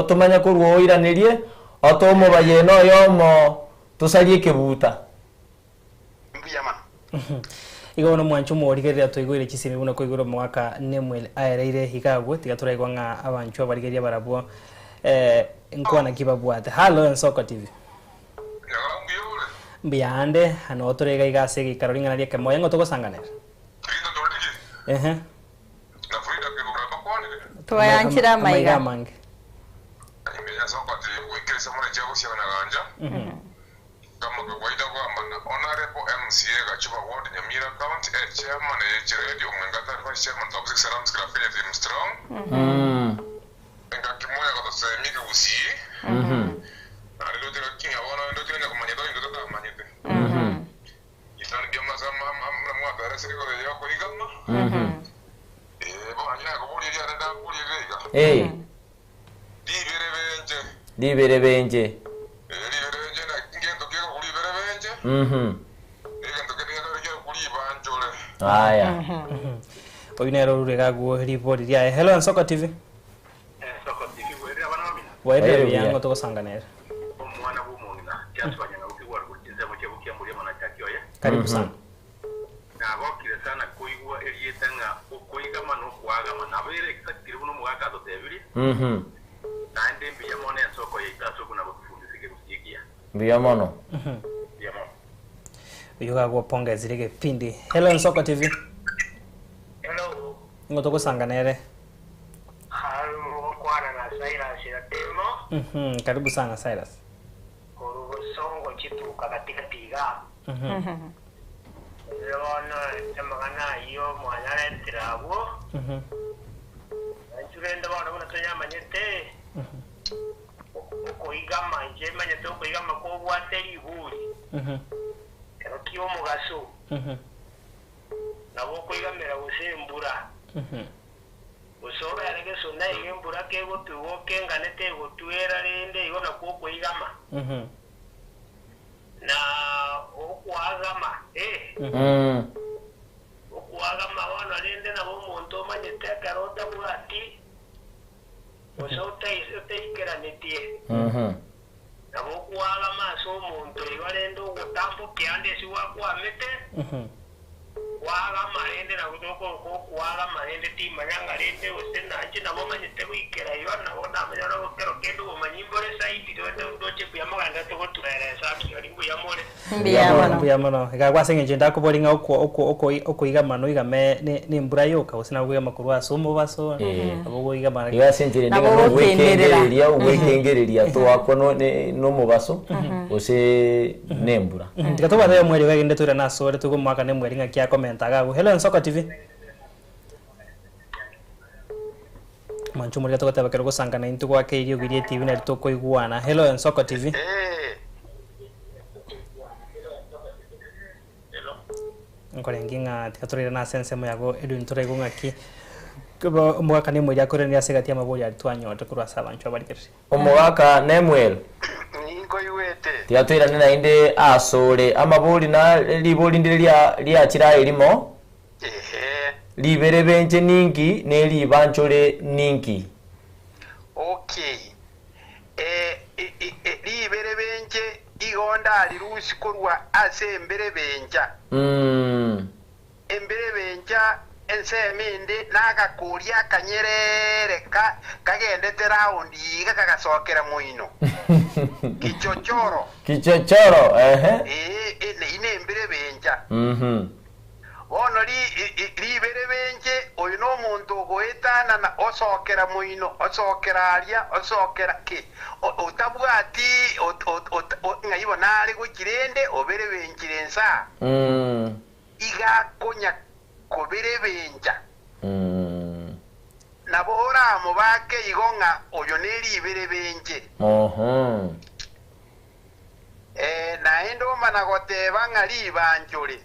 tomanye korwa oiranerie, otoe omobayeno oyomo tosarie ekebuta. Mbuya mono. Igo bono mwanche omorigereria toigoire chisemi buna koigora omogaka Nemuel aereire iga agwo, tiga toraigwa ng'a abanchwa abarigereria barabwo nkwana ki babwate. Hallo Ensoko TV. Mbuya ande, noo tore iga iga ase egeikaro ring'ana ri'ekemoyo ng'o togosanganera? Ehe. Twayanchire Amaiga amaiga. amange. Kama kawaida kwamba na Honourable MCA Gachuba Ward Nyamira County e Chairman eye Radio Omwenga Vice Chairman Toxic Salams Club Kenya Team Strong. Engaki moya gotosemia ekegusii. Naende ndoche gaki ng'a bono ndoche onye komanyete onye totamanyete. Isani ndio muna mwaberesire igoro ya okoigama. Eh, bono nyakoboria riare ndaborie iga. Riberebenche. Riberebenche. Riberebenche naki ngento kegokwa riberebenche. Egento kende gekare kegokwa ribanchore. Aya. Oyio nere orure iga agwo ribori riaye. Hello Ensoko TV. Ensoko TV bwerire abana bamino. Bwairire Bwairire buya buya. ng'o togosanga nere. Omwana bw'omong'ina Jasper Nyang'auki gwarwa chinsemo chia Bukiamburia amang'ana achaki oye. Karibu sana. Nagokire sana koigwa erieta ng'a okoigama na okoagama nabo ere exactly buna omogaka atotebirie, naende mbuya mono ensoko yaito ase okuna gotufundisia ekegusi ekiya. Mbuya mono. Mbuya mono. Oyio iga agwopongezire egepindi. Hello Ensoko TV. Hello. Ng'o togosanga nere? Haro mogokwana na Cyrus Ratemo. Karibu sana Cyrus. Korwa bosongo chituka gatigati iga. Erio bono amang'ana ayio mwanyaretire abwo, na inchuo rende bono buna tonyamanyete, okoigama, inche manyete okoigama kobwate riguri, ekero ki'omogaso, nabo okoigamera gose embura, gose obere gesona iga embura kegotugwa okengane tegotwera, rende igo nakwo okoigama. Na Okoagama bono rende nabo omonto omanyete ekero otabwati, gose otaikeranetie, nabo okoagama ase omonto igo rende ogotambokia ande ase gwakwamete, Kwagama rende nabo tokoroka okwagama rende timanya ng'a rende gose nanche nabo manyete goikera igo nabo namanya ore kero kende obomanyi mbore zaidi rende ndoche mbuya mogenderete gotueresa akiori mbuya more. Mbuya mono. Mbuya mono. Iga ase eng'encho ndakobori ng'a okwo okwo okwo okoigama noigame ne nembura yoka gose nabo okoigama korwa ase omobaso nabo okoigama Iga ase enchera ende Nabo ng'a ogokenderera. nogwekengereria ogwekengereria toakwa no ne nomobaso gose nembura. Tiga tobwate omweri iga egende toirane asore toigwe omwaka na emweri ng'aki akomenta iga agwo. Hello Ensoko TV. Mwanche omorero togoteba kero gosanga naintwe goaka eriogi rie TV nari tokoigwana. Hello Ensoko TV. Nkorengi ng'a tiga torairane ase ensemo yago Edwin toraigwe ng'aki omogaka na emweri akoiraneria ase egati y'amabori aria twanyorete korwa ase abanchwa abarigereria. Omogaka Nemuel, tiga toirane naende asore. Amabori na ribori ndire ria riachire aye rimo, Riberebenche ninki, ne ribanchore ninki? Okay. Riberebenche igo ndarirusie korwa ase emberebencha. Emberebencha ensemo ende nagakoria akanyerere kagendete round iga kagasokera moino. Kichochoro. Kichochoro, ehe. Ee, eyio nemberebencha. Bono riberebenche, oyo nomonto ogoetanana osokera moino, osokera aria, osokera ki, otabwati ng'ai bono are gochia rende oberebenchire insaa. Iga akonya koberebencha. Nabo oramobake igo ng'a oyo neriberebenche. Ee, naende omana goteba ng'a ribanchore.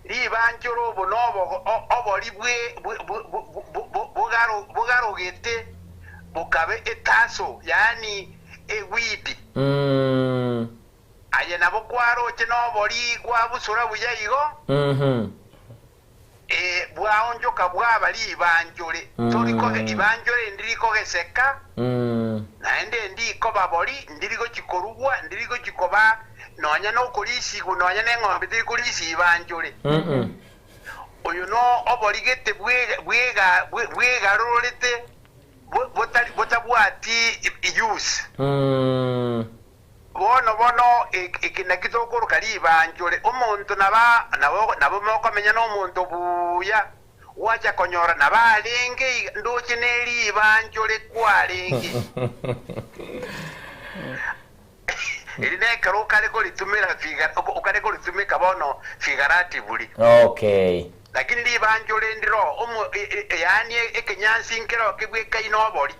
Ribanchore obo nobori bogarogete bokabe etaso, yaani egwidi. Aye nabo kwaroche nobori kwabusura buya igo, ee, bwaonchoka bwaba ribanchore. Tori koge ibanchore ndiri kogeseka, naende ndikoba bori, ndiri gochia korugwa, ndiri gochia koba nonya nokorisigwa, nonya neng'ombe teri korisia ibanchore. Oyo no obori gete bwega bwegarorete botari botabwati use. Bono bono eke nakio tokoroka ribanchore, omonto nabo nabo mokomenya nomonto buya, gwacha konyora nabo arenge iga, ndoche neribanchore kwarenge. Eri nekero okare koritumera figa okare koritumeka bono figuratively. Okay. Lakini ribanchore ndiro omo yaani ekenyansi nkero kebwekaine obori.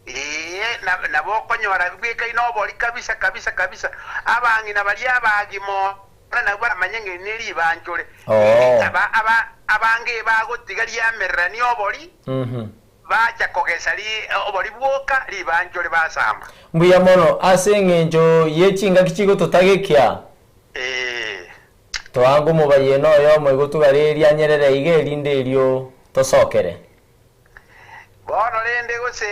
Ee, nabo okonyora bwekaine obori kabisa, kabisa, kabisa. Abang'ina baria abagima ore nabwo baramanye ng'a eri neribanchore. Aba, aba, abange bagotiga riamererania obori, bacha kogesa ri, obori bwoka, ribanchore basamba. Mbuya mono ase engencho ye chingaki chigototagekia. Toange omobayeno oyomo igo togare rianyerere iga erinde erio tosokere. Bono rende gose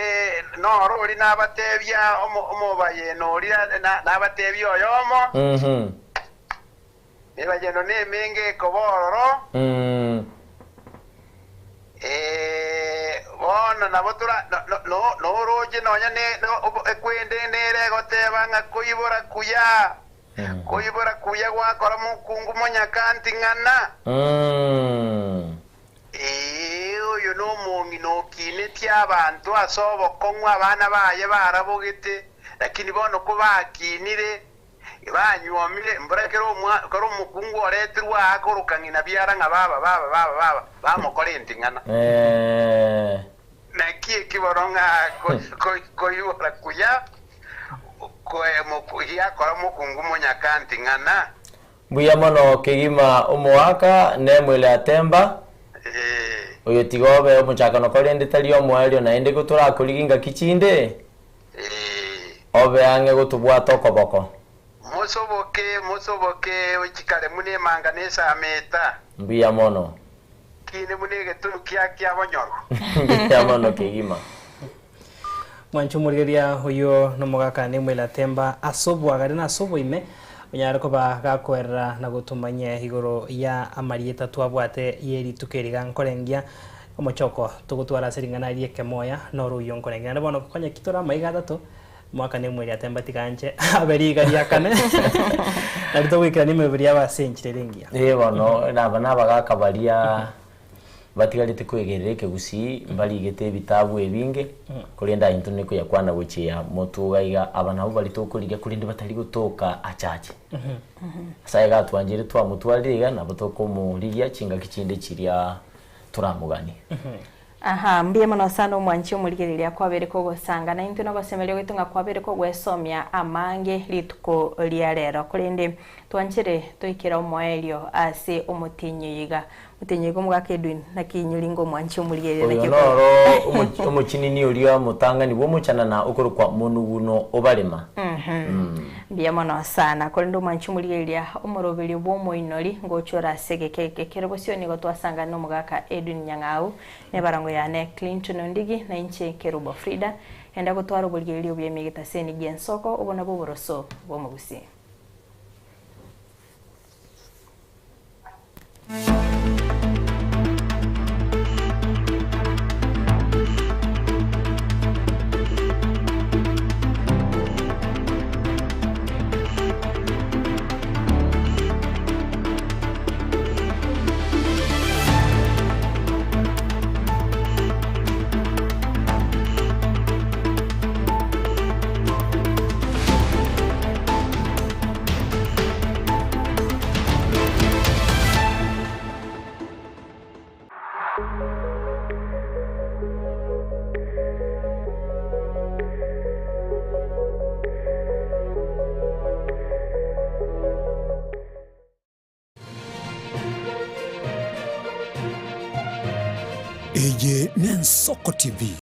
noro oria nabatebia omobayeno oria nabatebia oyomo, Emebayeno nemenge ekoba ororo, ee, bono nabo tora noroche nonya ekwende nere egoteba ng'a koibora kuya, koibora kuya gwakora mokungu monyakanti ng'ana. Ee, oyo nomong'ina okinetie abanto ase obokong'u abana baye barabogete, lakini bono kobakinire, banyuomire, mbora kera omwa kera omokungu oretirwe aa akoroka ng'ina biara ng'a baba, baba, baba, baba, bamokora enting'ana. Naki eki bono ng'a koibora kuya giakora mokungu monyaka nting'ana? Mbuya mono kegima omoaka Nemuel Atemba, oyo tiga obe omochakano korende tari omoerio naende gotorakorigia ingaki chinde, obe ang'e gotobwata okoboko. Mosoboke, mosoboke, ochikare buna emanga na esameta. Mbuya mono. Kine buna egetunu kia kiabonyoro. Mbuya mono kegima. Mwanche omorigereria oyio nomogaka Nemuel Atemba ase oboagare na ase oboime, onyare koba gakoerera na gotomanyia igoro ya amarieta twabwate ye rituko eri gankorengia omochoko togotwara ase ring'ana ri'ekemoya noro oyio nkorengia. Naende bono konya ki tore amaiga atato, Omwaka Nemuel Atemba tiga anche abe riga ria kane nario togoikerania emebere yabo ase enchera ere engiya. Ee bono naba nabagaka baria batigarete kwegerera ekegusii mbarigete ebitabu ebinge, korende aye intwe nikoyakwana gochia motwe iga iga, aba nabwo baria tokorigia korende batari gotoka achache. Nyasaye iga atwancheire twamotwarire iga nabo tokomorigia chingaki chinde chiria toramoganie. Aha, mbuya mono sana omwanchi omorigereria kwabeire kogosanga naintwe nogosemeria gwaito ng'a kwabeire kogwesomia amange rituko ria rero. Korende twanchere toikere omoerio ase omotienyi oyo iga. Omotienyi oyo iga omogaka Edwin, naki inyori inga omwanchi omorigereria Oyo naki noro omochinini oria omotang'ani bw'omochanana okorokwa Monuguno obarema. Mbuya mono sana. Korende omwanchi omorigereria omoroberio bw'omoinori ngochora ase egeka eke kere bosio nigo twasangana nomogaka Edwin Nyang'au, nebarango yane Clinton Ondigi, na inche Kerubo Frida. Enda gotwara oborigereria obuya ime egetaseni gi'ensoko, obo nabwo oboroso bw'omogusii. Eye n'Ensoko TV.